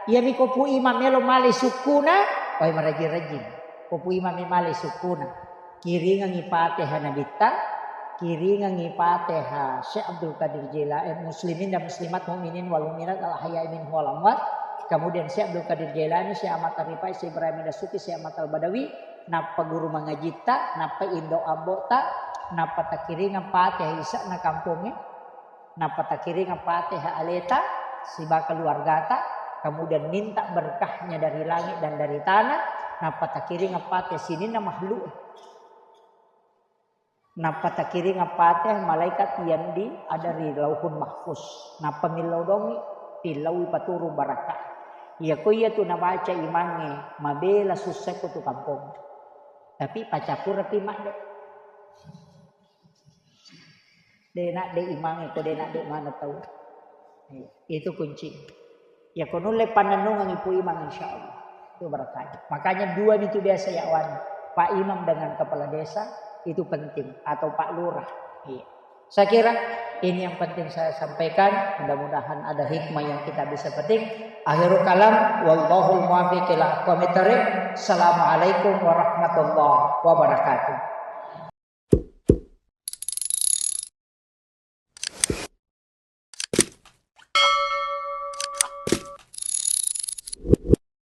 Iya mi ko Pu Imam melo male sukkuna, oi marajing-rajing. Ko Pu Imam mi male sukkuna. Kiringengngi Fatihah Nabitta, kiringengngi Fatihah Syekh Abdul Qadir Jailani, eh, muslimin dan muslimat, mukminin wal mukminat, al ahya'i minhum wal amwat. Kemudian Syekh Abdul Qadir Jailani, Syekh Ahmad Arifai, Syekh Ibrahim Dasuki, Syekh Ahmad Al Badawi, nappa guru mangajitta, nappa indo ambo'ta, nappa takiringeng Fatihah isa'na kampongnge, nappa takiringeng Fatihah aleta siba keluargata, kemudian minta berkahnya dari langit dan dari tanah, nappa takiringeng Fatihah sininna makhluk. Nappa takiringeng Fatihah malaikat yang di, ada di Lauhun Mahfuz. Nappa millau dongi, tillaui paturung barakka. Iya ko iya tu nabaca imangnge, mabela sussa ko tu kampong. Tapi pacappurapi madde. De' nadde imangnge ko de' nadde maneng tau. Iya, itu kunci. Ya ko nulle pannennungeng Ibu Imam, insya Allah. Itu berkah. Makanya dua itu biasa ya wan. Pak Imam dengan kepala desa itu penting, atau Pak Lurah. Iya. Saya kira ini yang penting saya sampaikan. Mudah-mudahan ada hikmah yang kita bisa petik. Akhirul kalam, wallahul muwaffiq ila aqwamit thariq. Assalamualaikum warahmatullahi wabarakatuh.